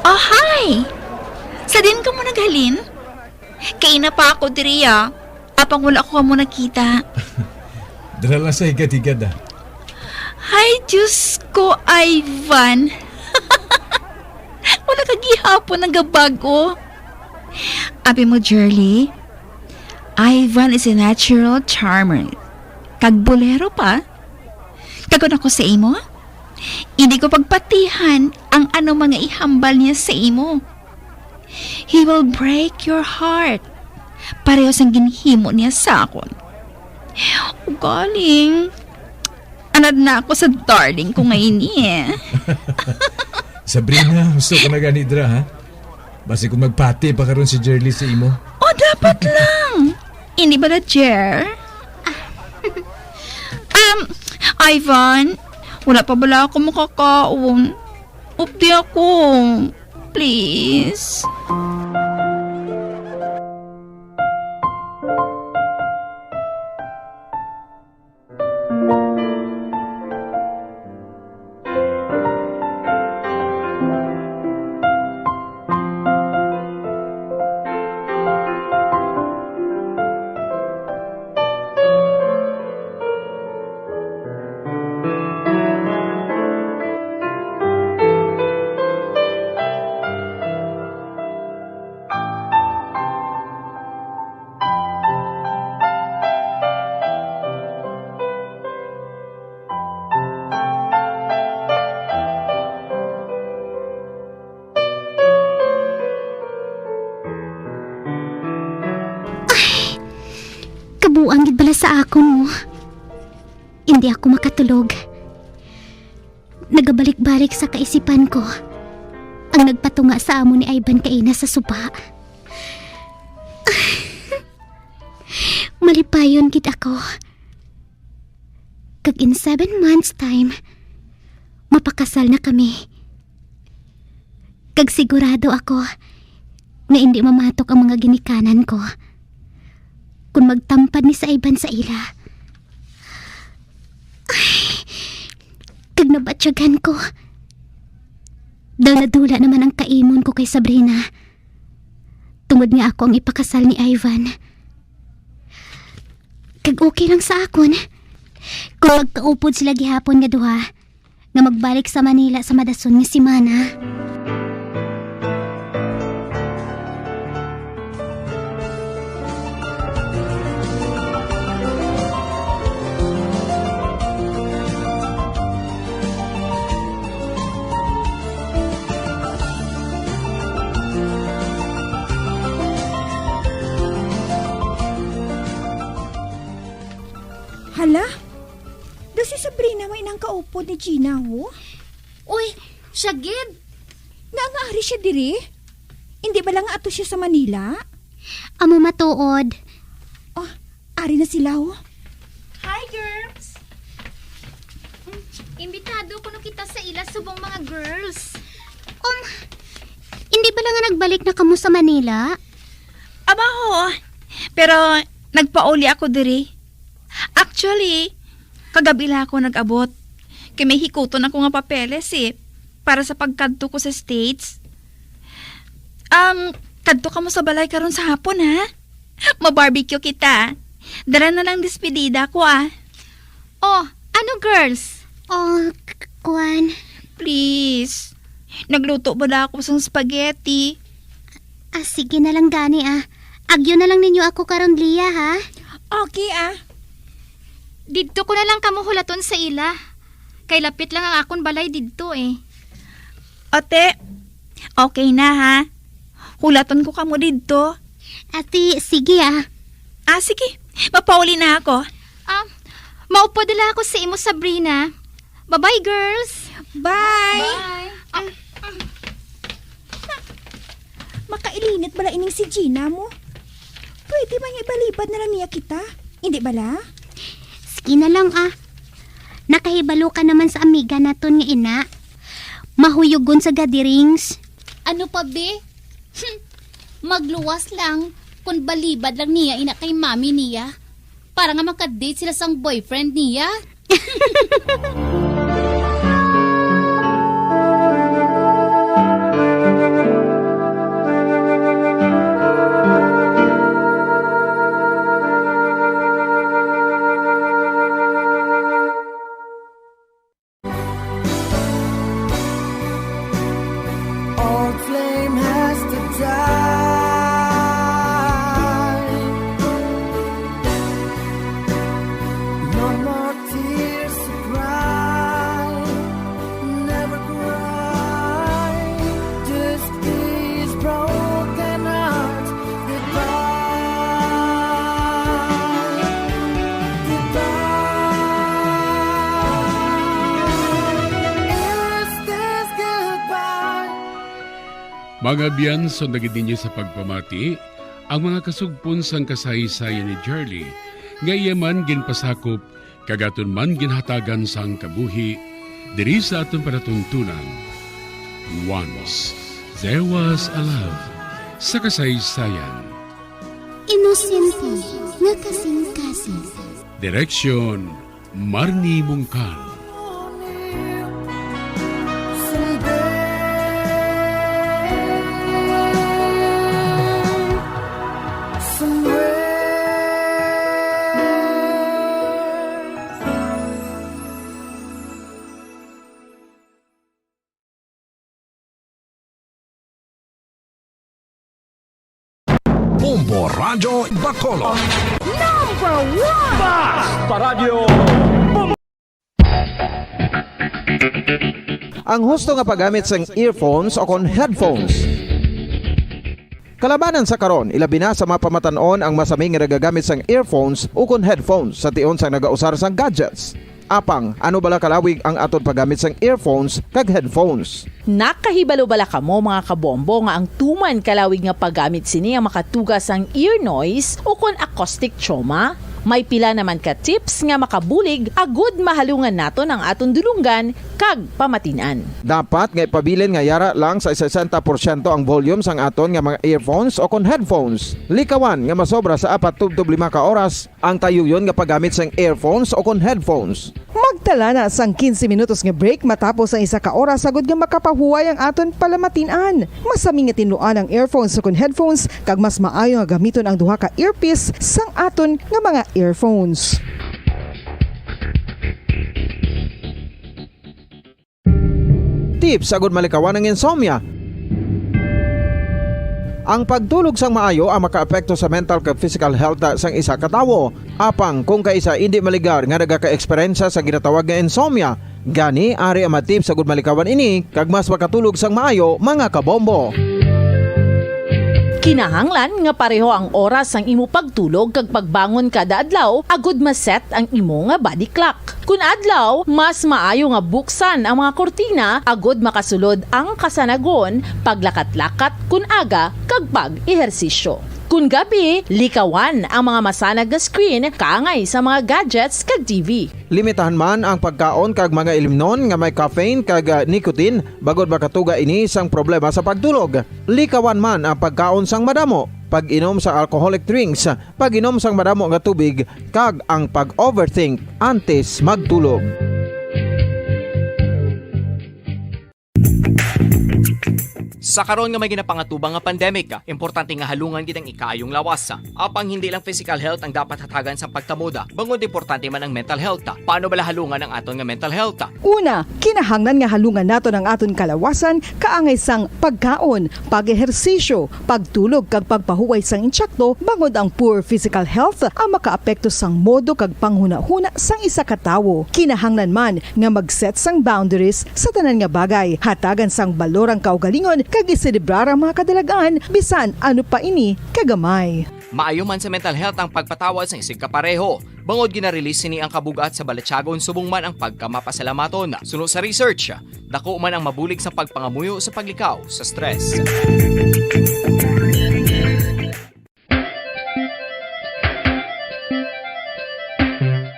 Oh, hi! Sa diin kamo naghalin? Kaina pa ako diri, ah. Apang wala ko kamo nakita. Dira lang sa higad-higad, ah. Ay, Diyos ko, Ivan. Wala ka gihapon nagabag-o. Abi mo, Jerly, Ivan is a natural charmer. Kag bolero pa. Kag kon ako sa imo, hindi ko pagpatihan ang ano mga ihambal niya sa imo. He will break your heart. Pareho sang ginhimo niya sa akon. Ugaling, anad na ako sa darling ko nga ini, eh. Sabrina, gusto ko na gani dira, ha? Basi kung magpati pa karon si Jerly sa imo. Oh, dapat lang. Hindi bala, Jer? Um, Ivan, wala pa bala ako makakaon. Updi ako. Please. Ay, kabuang gid bala sa akon, oh. Hindi ako makatulog. Nagabalik-balik sa kaisipan ko ang nagpatunga sa amo ni Ivan kaina sa suba. Malipayon gid ako. Kag in seven months' time, mapakasal na kami. Kag sigurado ako nga indi mamatok ang mga ginikanan ko kon magtampad ni sa Ivan sa ila. Ay, kag nabatyagan ko. Daw nadula naman ang kaimon ko kay Sabrina, tungod nga ako ang ipakasal ni Ivan. Kag okay lang sa akon kung magkaupod sila gihapon nga duha nga magbalik sa Manila sa madason nga semana. Hala? Daw si Sabrina may nang kaupod ni Gina, ho? Uy, siya gid. Nga, nga ari siya diri? Hindi bala nga ato siya sa Manila? Amo matuod. Oh, ari na sila, oh. Hi, girls. Mm, imbitado kuno kita sa ila subong mga girls. Um, hindi bala nga nagbalik na kamo sa Manila? Aba, ho. Pero nagpauli ako diri. Actually, kagab-i lang ako nag-abot. Kay may hikuton ako nga papeles, eh, para sa pagkadto ko sa States. Um, kadto kamo sa balay karon sa hapon, ha? Ma-barbecue kita. Dala na lang despedida ko, ah. Oh, ano, girls? Oh, k-, kuwan. Please. Nagluto bala ako sang spaghetti. Ah, sige na lang gani, ah. Agyo na lang ninyo ako karon, Lia, ha? Okay, ah. Didto ko na lang kamo hulaton sa ila. Kay lapit lang ang akon balay didto, eh. Ate, okay na, ha? Hulaton ko kamo didto. Ate, sige, ah. Ah, sige. Mapauli na ako. Ah, maupod na lang ako sa imo, Sabrina. Bye-bye, girls. Bye. Bye. Ah, ah. Makailinit bala ining si Gina mo? Pwede man nga ibalibad na lang niya kita. Hindi bala? Sige na lang, ah. Nakahibalo ka naman sa amiga naton nga ina. Mahuyugon sa gatherings. Ano pa, be? Magluwas lang kung balibad lang niya ina kay mami niya. Para nga makadate sila sang boyfriend niya. Old flame has to die. No more tears to cry. Never cry. Just these broken hearts. Goodbye. Goodbye. Is this goodbye? Mga biyanso, nagid ninyo sa pagpamati ang mga kasugpon sang kasaysayan ni Charlie, nga iya man ginpasakop kag aton man ginhatagan sang kabuhi diri sa aton palatuntunan. Once There Was a Love sa kasaysayan. Inosente nga kasing-kasing. Direksyon, Marnie Mungkal. Bombo Radyo Bacolod. Number one! Basta Radyo. Ang husto nga paggamit sang earphones o kon headphones. Kalabanan sa karon, ilabi na sa mga pamatan-on ang masami nga nagagamit sang earphones ukon headphones sa tion sang nagausar sang gadgets. Apang, ano bala kalawig ang aton paggamit sang earphones kag headphones? Nakahibalo bala kamo, mga kabombo, nga ang tuman kalawig nga paggamit sini ang makatuga sang ear noise ukon acoustic trauma? May pila naman ka tips nga makabulig agud mahalungan naton ang aton dulonggan kag pamatin-an. Dapat nga ipabilin nga yara lang sa sesenta porsyento ang volume sang aton nga mga earphones o kon headphones. Likawan nga masobra sa apat tubtob lima ka oras ang tayuyon nga paggamit sang earphones o kon headphones. Magtala na sang quince minutos nga break matapos ang isa ka oras agud nga makapahuway ang aton palamatin-an. Masami nga tinluan ang earphones o kon headphones, kag mas maayo nga gamiton ang duha ka earpiece sang aton nga mga earphones. Tips agud malikawan ang insomnia. Ang pagtulog sang maayo ang makaapekto sa mental kag physical health sang isa ka tawo. Apang kung kaisa indi maligar nga nagaka-eksperyensya sa ginatawag nga insomnia, gani ari ang mga tips agud malikawan ini kag mas makatulog sang maayo, mga kabombo. Kinahanglan nga pareho ang oras sang imo pagtulog kag pagbangon kada adlaw agud ma-set ang imo nga body clock. Kun adlaw, mas maayo nga buksan ang mga kurtina agud makasulod ang kasanagon, paglakat-lakat kun aga, kag pag-ehersisyo. Kun gabi, likawan ang mga masanag nga screen kaangay sa mga gadgets kag T V. Limitahan man ang pagkaon kag mga ilimnon nga may caffeine kag, ah, nicotine, bangod makatuga ini sang problema sa pagtulog. Likawan man ang pagkaon sang madamo, pag-inom sang alcoholic drinks, pag-inom sang madamo nga tubig, kag ang pag-overthink antes magtulog. Sa karon nga may ginapangatubang nga pandemic, importante nga halungan gid ang ikaayong lawas. Apang hindi lang physical health ang dapat hatagan sa pagtamod, bangod importante man ang mental health. Paano bala halungan ang aton nga mental health? Una, kinahanglan nga halungan naton ang aton kalawasan kaangay sang pagkaon, pag-ehersisyo, pagtulog kag pagpahuway sang insakto, bangod ang poor physical health ang makaapekto sang modo kag panghunahuna sang isa ka tawo. Kinahanglan man nga mag-set sang boundaries sa tanan nga bagay, hatagan sang balor ang kaugalingon kag iselebrar ang mga kadalagan, bisan ano pa ini kagamay. Maayo man sa mental health ang pagpatawad sang isigkapareho, bangod gina-release sini ang kabug-at sa balatyagon subong man ang pagkamapasalamaton. Suno sa research, dako man ang mabulig sa pagpangamuyo sa paglikaw sa stress.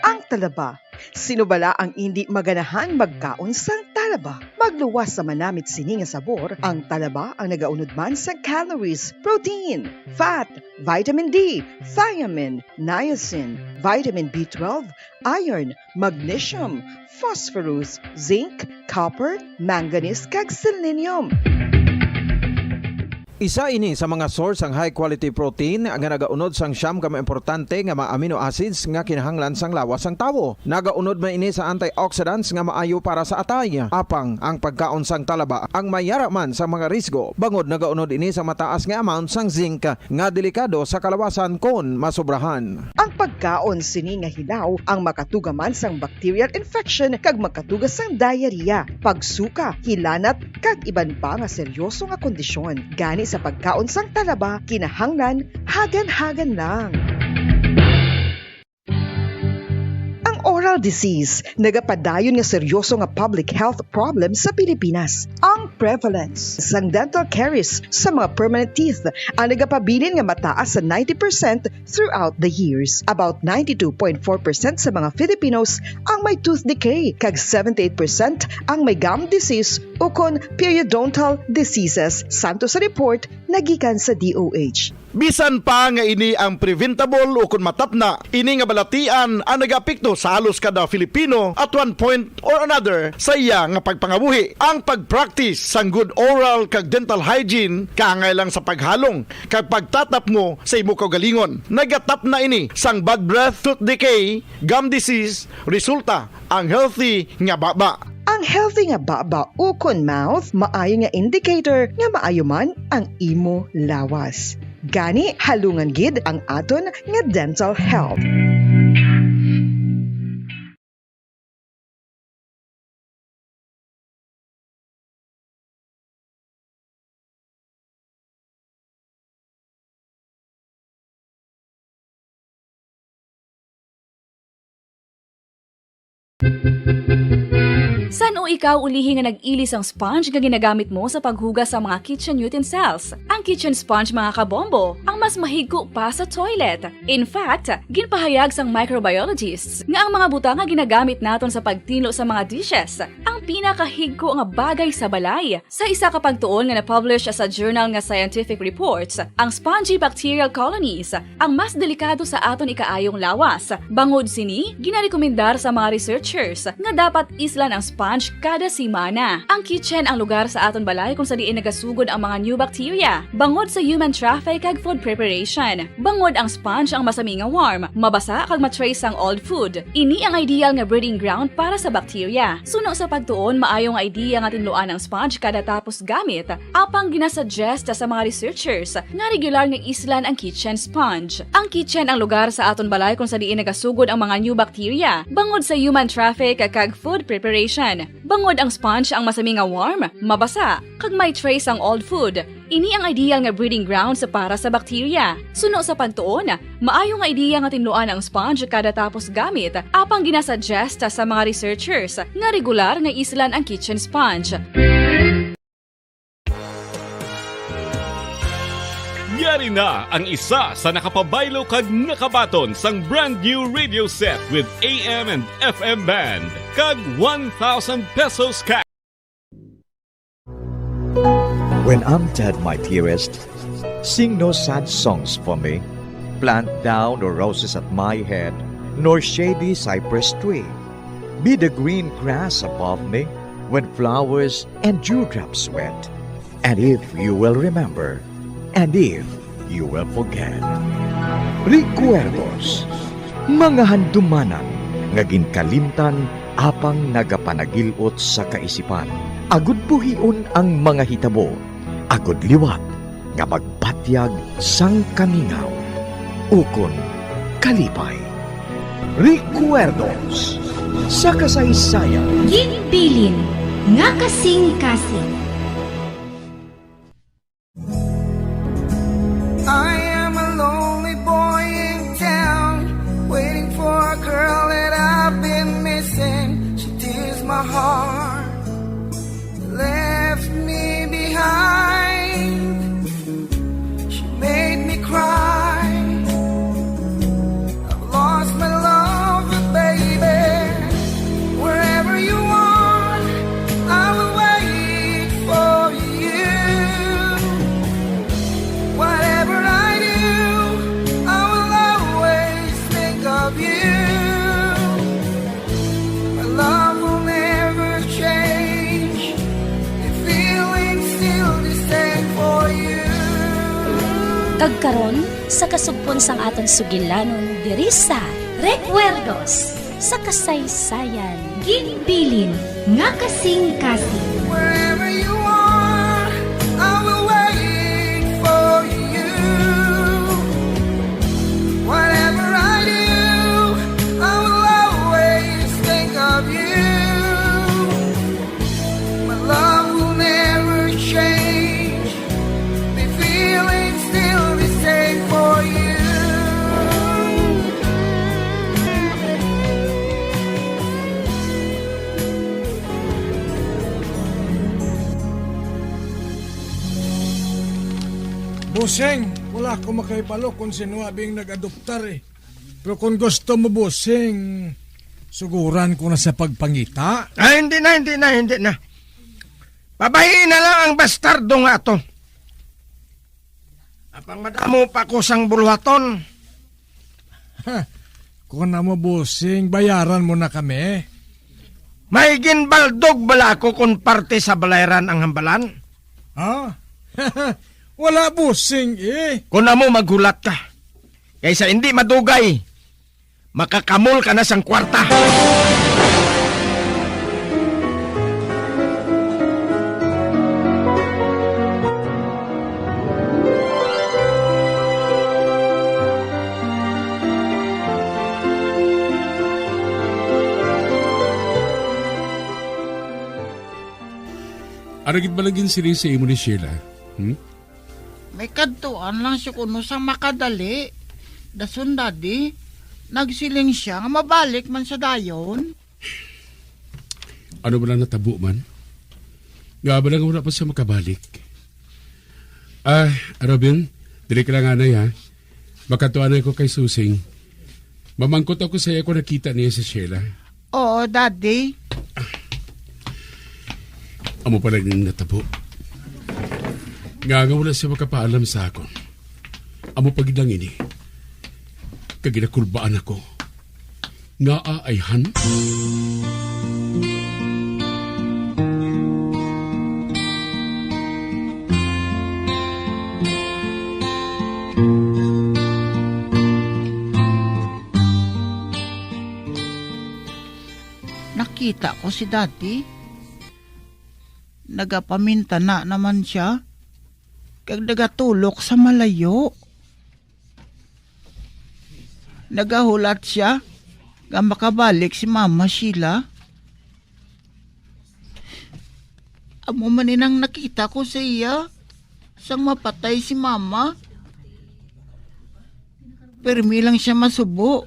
Ang talaba. Sino bala ang indi maganahan magkaon sang talaba? Magluwas sa manamit sini nga sabor, ang talaba ang nagaunod man sa calories, protein, fat, vitamin D, thiamine, niacin, vitamin B twelve, iron, magnesium, phosphorus, zinc, copper, manganese, kag selenium. Isa ini sa mga source sang high quality protein nga nagaunod sang siyam ka mga importante nga mga amino acids nga kinahanglan sang lawas sang tawo. Nagaunod man ini sa antioxidants nga maayo para sa atay. Apang ang pagkaon sang talaba ang may yara man sa mga risgo, bangod nagaunod ini sa mataas nga amount sang zinc nga delikado sa kalawasan kon masobrahan. Ang pagkaon sini nga hilaw ang makatuga man sang bacterial infection kag makatuga sang diarrhea, pagsuka, hilanat, kag iban pa nga seryoso nga kondisyon. Gani sa pagkaon sang talaba, kinahanglan hagan-hagan lang. Ang oral disease nagapadayon nga seryoso nga public health problem sa Pilipinas. Ang prevalence sang dental caries sa mga permanent teeth ang nagapabilin nga mataas sa ninety percent throughout the years. About ninety-two point four percent sa mga Filipinos ang may tooth decay, kag seventy-eight percent ang may gum disease ukon periodontal diseases, santo sa report nga gikan sa D O H. Bisan pa nga ini ang preventable ukon matapna, ini nga balatian ang nagaapekto sa halos kada Filipino at one point or another sa iya nga pagpangabuhi. Ang pag-practice sang good oral kag dental hygiene kaangay lang sa paghalong kag pagtatapngo sa imo kaugalingon. Nagatapna ini sang bad breath, tooth decay, gum disease, resulta ang healthy nga baba. Ang healthy nga baba ukon mouth maayo nga indicator nga maayo man ang imo lawas. Gani, halungan gid ang aton nga dental health. San-o ikaw ulihi nga nag-ili sang sponge nga ginagamit mo sa paghugas sa mga kitchen utensils? Ang kitchen sponge, mga kabombo, ang mas mahigko pa sa toilet. In fact, ginpahayag sang microbiologists nga ang mga butang nga ginagamit naton sa pagtinlo sa mga dishes ang pinakahigko nga bagay sa balay. Sa isa ka pagtuon nga na-publish sa journal nga Scientific Reports, ang spongy bacterial colonies ang mas delikado sa aton ikaayong lawas. Bangod sini, ginarekomendar sa mga researchers nga dapat islan ang sponge kada semana. Ang kitchen ang lugar sa aton balay kung sa diin nagasugod ang mga new bacteria, bangod sa human traffic kag food preparation. Bangod ang sponge ang masami nga warm, mabasa kag ma-trace ang old food. Ini ang ideal nga breeding ground para sa bacteria. Suno sa pagtuon, maayo nga idea nga tinluan ang sponge kada tapos gamit, apang ginasuggest sa mga researchers nga regular nga islan ang kitchen sponge. Ang kitchen ang lugar sa aton balay kung sa diin nagasugod ang mga new bacteria, bangod sa human traffic kag food preparation. Bangod ang sponge ang masami nga warm, mabasa, kag may trace ang old food. Ini ang ideal nga breeding grounds para sa bacteria. Suno sa pagtuon, maayo nga idea nga tinluan ang sponge kada tapos gamit, apang ginasuggest sa mga researchers nga regular nga islan ang kitchen sponge. Yari na ang isa sa nakapabaylo kag nakabaton sang brand new radio set with A M and F M band kag one thousand pesos cash. When I'm dead, my dearest, sing no sad songs for me. Plant thou no roses at my head, nor shady cypress tree. Be the green grass above me when flowers and dewdrops wet. And if you will remember, and if you will forget. Recuerdos, mga handumanan nga ginkalimtan apang nagapanagil-ot sa kaisipan. Agud buhion ang mga hitabo, agud liwat nga magpatyag sang kamingaw ukon kalipay. Recuerdos sa kasaysayan. Ginbilin nga kasing-kasing. I am a lonely boy in town, waiting for a girl that I've been missing. She tears my heart, left me behind. She made me cry. I've lost my love, but baby, wherever you are, I will wait for you. Whatever I do, I will always think of you. My love will never change. The feeling's still the same for you. Kag karon, sa kasugpon sang aton sugilanon diri sa Recuerdos sa Kasaysayan, ginbilin nga kasing-kasing. Wherever you are, I will wait for you. Whatever I do, I will always think of you. My love will never change. The feeling's still the same for you. Bossing, wala ko makahibalo kung sino abi ang nag-adoptar eh. Pero kung gusto mo, bossing, suguran ko na sa pagpangita. Ay, hindi na, hindi na, hindi na. Pabahiin na lang ang bastardo nga ato. Apang madamo pa ko sang buluhaton. Ha, kung amo, bossing, bayaran mo na kami. May ginbaldog bala ako kon parte sa balayran ang hambalan? Ha? Wala, bossing, eh. Kon amo, maghulat ka. Kaysa hindi madugay, makakamol ka na sang kwarta. Ano gid ba lang ginsiling sa imo ni Sheila? Hmm? May kadtuan lang siya kuno sang makadali. Dason, Daddy, nagsiling siya nga mabalik man siya dayon. Ano ba lang natabo man? Nga ba lang wala pa siya makabalik? Ah, Robin, dili ka lang anay, ha? Makadtuan ako kay Susing. Mamangkot ako sa iya kung nakita niya si Sheila. Oo, Daddy. Amo pala ning natabo. Nga, nga wala siya makapaalam sa akon. Amo pa gid lang ini. Kag ginakulbaan ako. Ngaa, ayhan? Nakita ko si Daddy. Nagapamintana naman sia, kag nagatulok sa malayo. Nagahulat sia nga makabalik si Mama Sheila. Amo man inang nakita ko sa iya sang mapatay si Mama. Pirmi lang sia masubo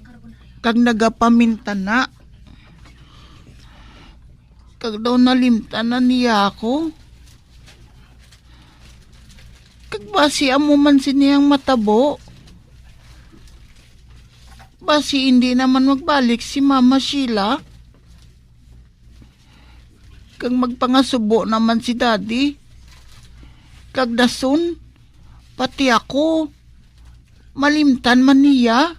kag nagapamintana. Kag daw nalimtan na niya ako. Kag basi amo man sini ang matabo. Basi indi naman magbalik si Mama Sheila. Kag magpangasubo naman si Daddy. Kag dason, pati ako, malimtan man niya.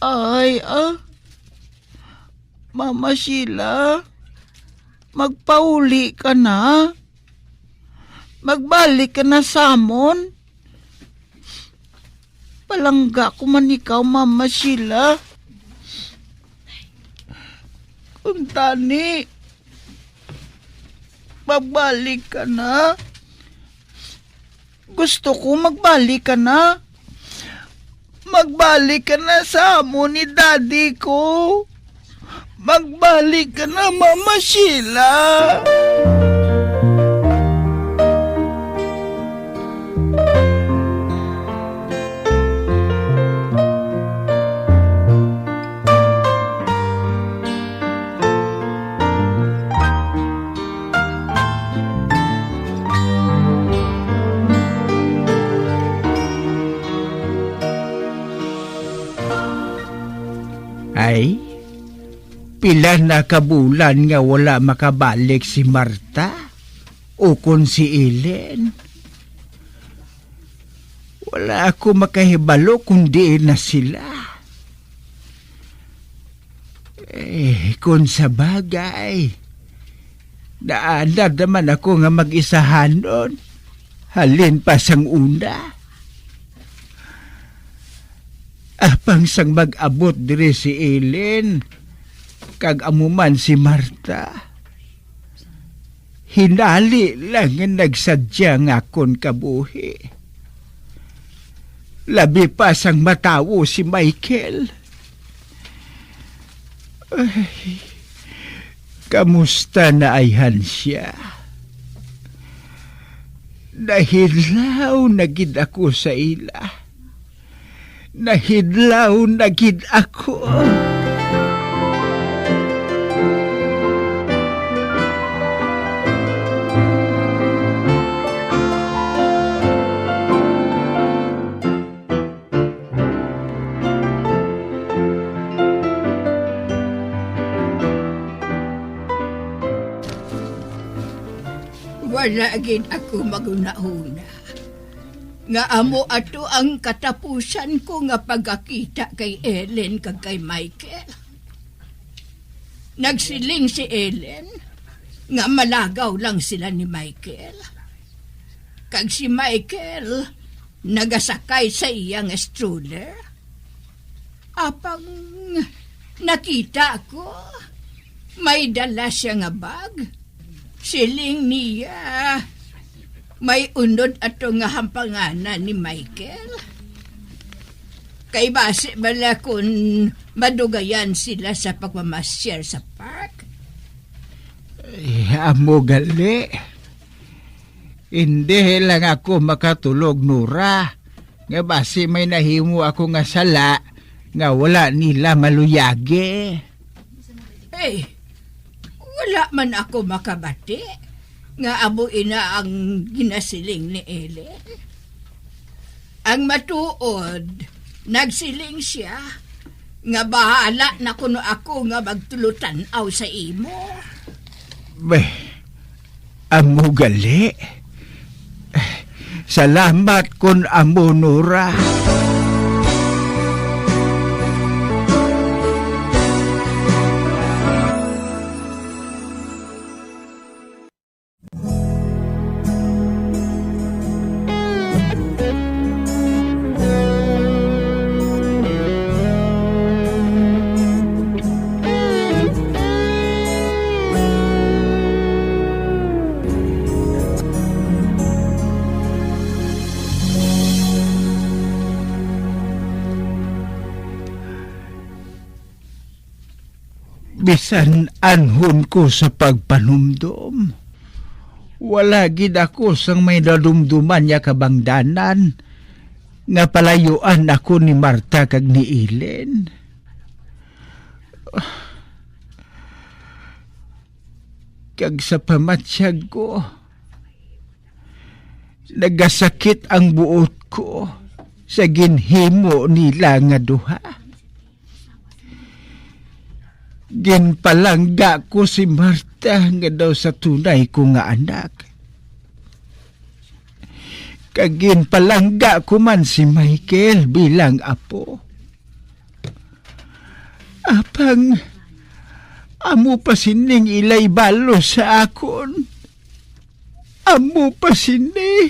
Ay, ah. Mama Sheila, Magpauli ka na. Magbalik ka na sa amon. Palangga ko man ikaw, Mama Sheila. Kung tani, magbalik ka na. Gusto ko magbalik ka na. Magbalik ka na sa amo ni daddy ko. Magbalik ka na, Mama Sheila. Ay, pila na ka bulan nga wala makabalik si Marta ukon si Ellen. Wala ako makahibalo kung diin na sila. Eh, kung sa bagay, naanad naman ako nga mag-isahanon, halin pa sang una. Apang sang mag-abot diri si Ellen, kag amo man si Marta, hinali lang nga nagsadya nga akon kabuhi. Labi pa sang matawo si Michael. Ay, kamusta na ayhan siya? Nahidlaw na gid ako sa ila. Nahidlaw na gid ako. Wala gid ako maghunahuna nga amo ato ang katapusan ko nga pagakita kay Ellen kag kay Michael. Nagsiling si Ellen nga malagaw lang sila ni Michael. Kag si Michael nagasakay sa iya nga stroller. Apang nakita ko, may dala siya nga bag. Siling niya, may unod ato nga hampanganan ni Michael. Kay basi bala kun madugayan sila sa pagmamasyar sa park. Eh, amo gali. Hindi lang ako makatulog, Nora, nga basi may nahimo ako nga sala nga wala nila maluyagi. Eh, wala man ako makabati nga amo ina ang ginasiling ni Ellen. Ang matuod, nagsiling siya nga bahala na kuno ako nga magtulutan-aw sa imo. Beh, amo gali. Salamat kon amo, Nora. Bisan anhon ko sa pagpanumdom, wala gid ako sang may nadumduman nga kabangdanan nga palayuan ako ni Marta kag ni Ellen. Kag sa pamatyag ko, nagasakit ang buot ko sa ginhimo nila nga duha. Ginpalangga ko si Marta nga daw sa tunay ko nga anak. Kag ginpalangga ko man si Michael bilang apo. Apang Amo pa sining ilay balo sa akon. Amo pa sini.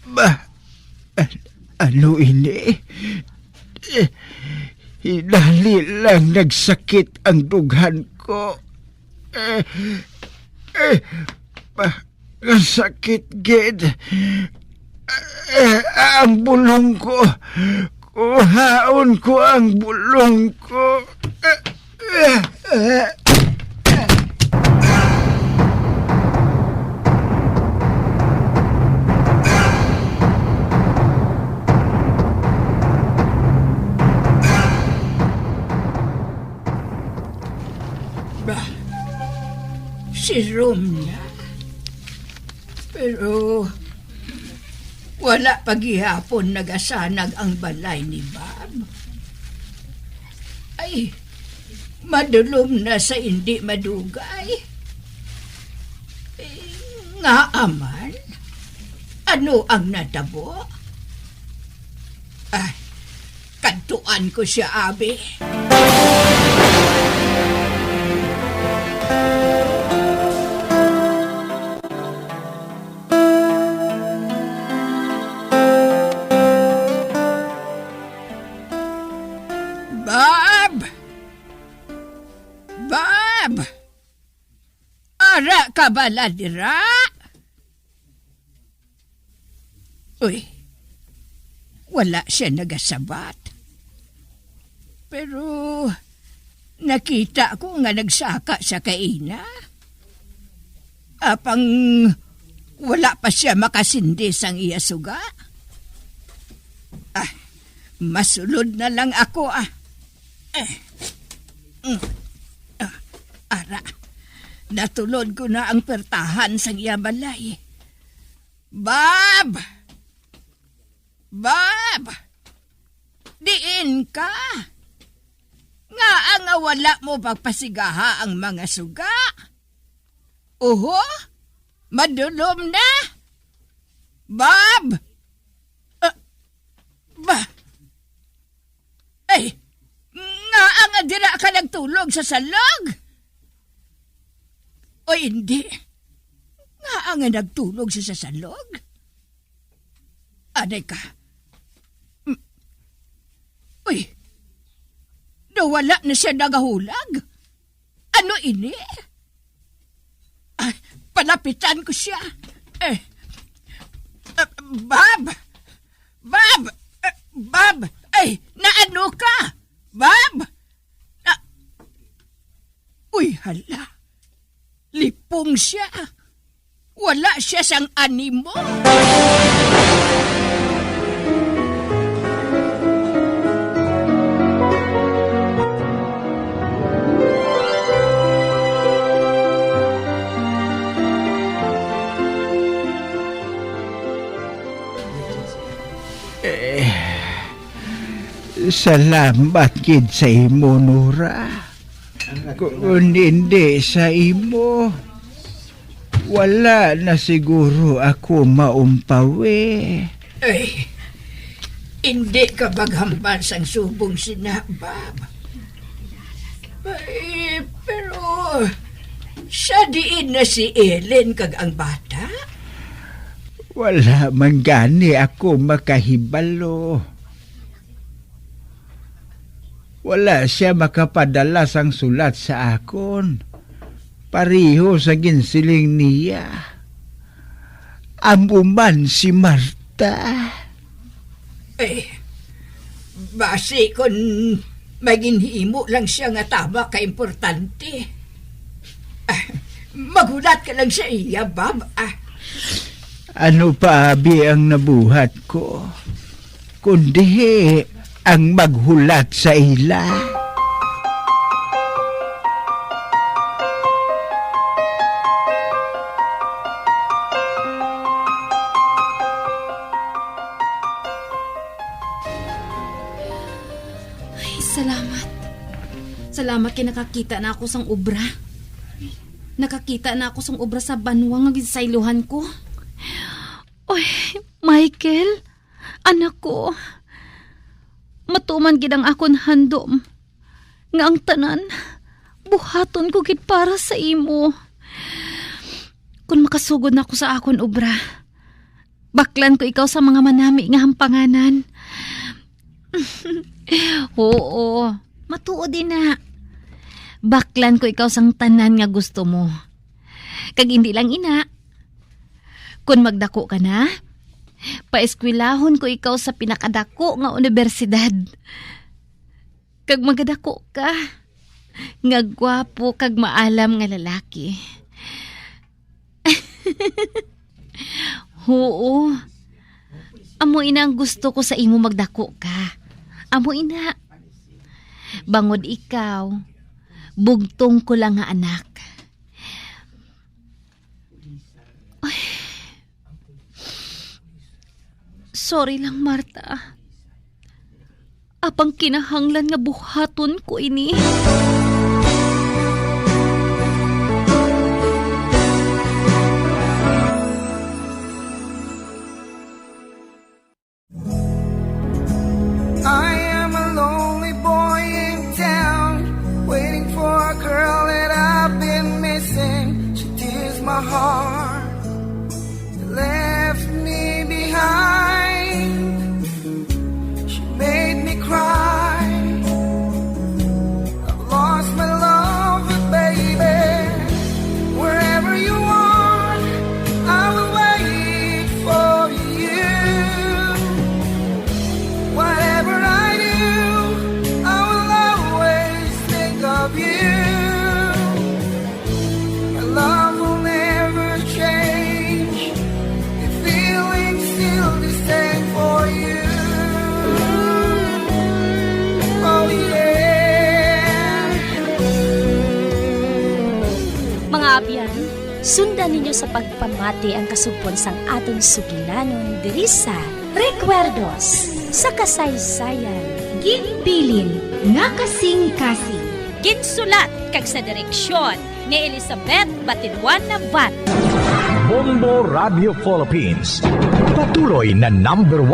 Ba, an-, ano ini? Eh, hinali lang nagsakit ang dughan ko. Eh, eh, ba, Ang sakit gid. Eh, ang bulong ko. Kuhaon ko ang bulong ko. Eh, eh, eh. Ba, si Romnia. Pero wala pa gihapon nagasanag ang balay ni Bob. Ay, madulom na sa indi madugay. Eh, ngaa man? Ano ang natabo? Ah, kadtuan ko sia, abi. Bob! Bob! Ara ka bala dira? Uy, wala sia nagasabat. Pero nakita ko nga nagsaka sia kaina. Apang wala pa sia makasindi sang iya suga. Ah, masulod na lang ako, ah. Eh. Mm. Ah, ara, natulod ko na ang pertahan sang iya balay. Bob! Bob! Diin ka? Ngaa nga wala mo pagpasigaha ang mga suga? Oho? Madulom na? Bob! Ah, ba? Ay, ngaa nga dira ka nagtulog sa salog? O hindi, ngaa nga nagtulog sa, sa salog? Anay ka. Mm. Uy, nawala na sia nagahulag. Ano ini? Ah, palapitan ko sia. Eh, ah, Bob! Bob! Ah, Bob! Ay, naano ka? Bob! Na-, uy, hala. Lipong sia. Wala sia sang animo. Eh, salamat gid sa imo, Nora. Kung hindi sa imo, wala na siguro ako maumpawi. Ay, hindi ka maghambal sang subong sina, Bob. Ay, pero sa diin na si Ellen kag ang bata? Wala man gani ako makahibalo. Wala sia makapadala sang sulat sa akon. Pareho sa ginsiling niya, amo man si Marta. Eh, basi kon may ginhimo lang sia nga tama ka importante. Ah, maghulat ka lang sa iya, Bob. Ah. Ano pa abi ang nabuhat ko, kundi ang maghulat sa ila? Ay, salamat. Salamat kay nakakita na ako sang obra. Nakakita na ako sang obra sa banwa nga ginsaylohan ko. Oy, Michael, anak ko. Matuman gid ang akon handom. nga ang tanan buhaton ko gid para sa imo. Kun makasugod na ako sa akon obra, baklan ko ikaw sa mga manami nga hampanganan. Oo, matuod ina. Baklan ko ikaw sang tanan nga gusto mo. Kag hindi lang ina, kun magdako ka na, paeskwelahon ko ikaw sa pinakadako nga unibersidad. Kag magadako ka nga gwapo kag maalam nga lalaki. Oo. Amo ina ang gusto ko sa imo, magdako ka. Amo ina. Bangod ikaw, bugtong ko lang nga anak. Ay. Sorry lang, Marta. Apang kinahanglan nga buhaton ko ini. I am a lonely boy in town, waiting for a girl that I've been missing. She tears my heart, left me behind. She made me cry. I've lost my love, baby. Wherever you are, I will wait for you. Whatever I do, I will always think of you. Our love will never change. The feeling's still the same for you. Oh, yeah. Mga abyan, sundan ninyo sa pagpamati ang kasugpon sang aton sugilanon diri sa Recuerdos sa Kasaysayan. Ginbilin nga kasing-kasing. Ginsulat kag sa direksyon ni Elizabeth Batiduan Nabat. Bombo Radio Philippines, patuloy na number one.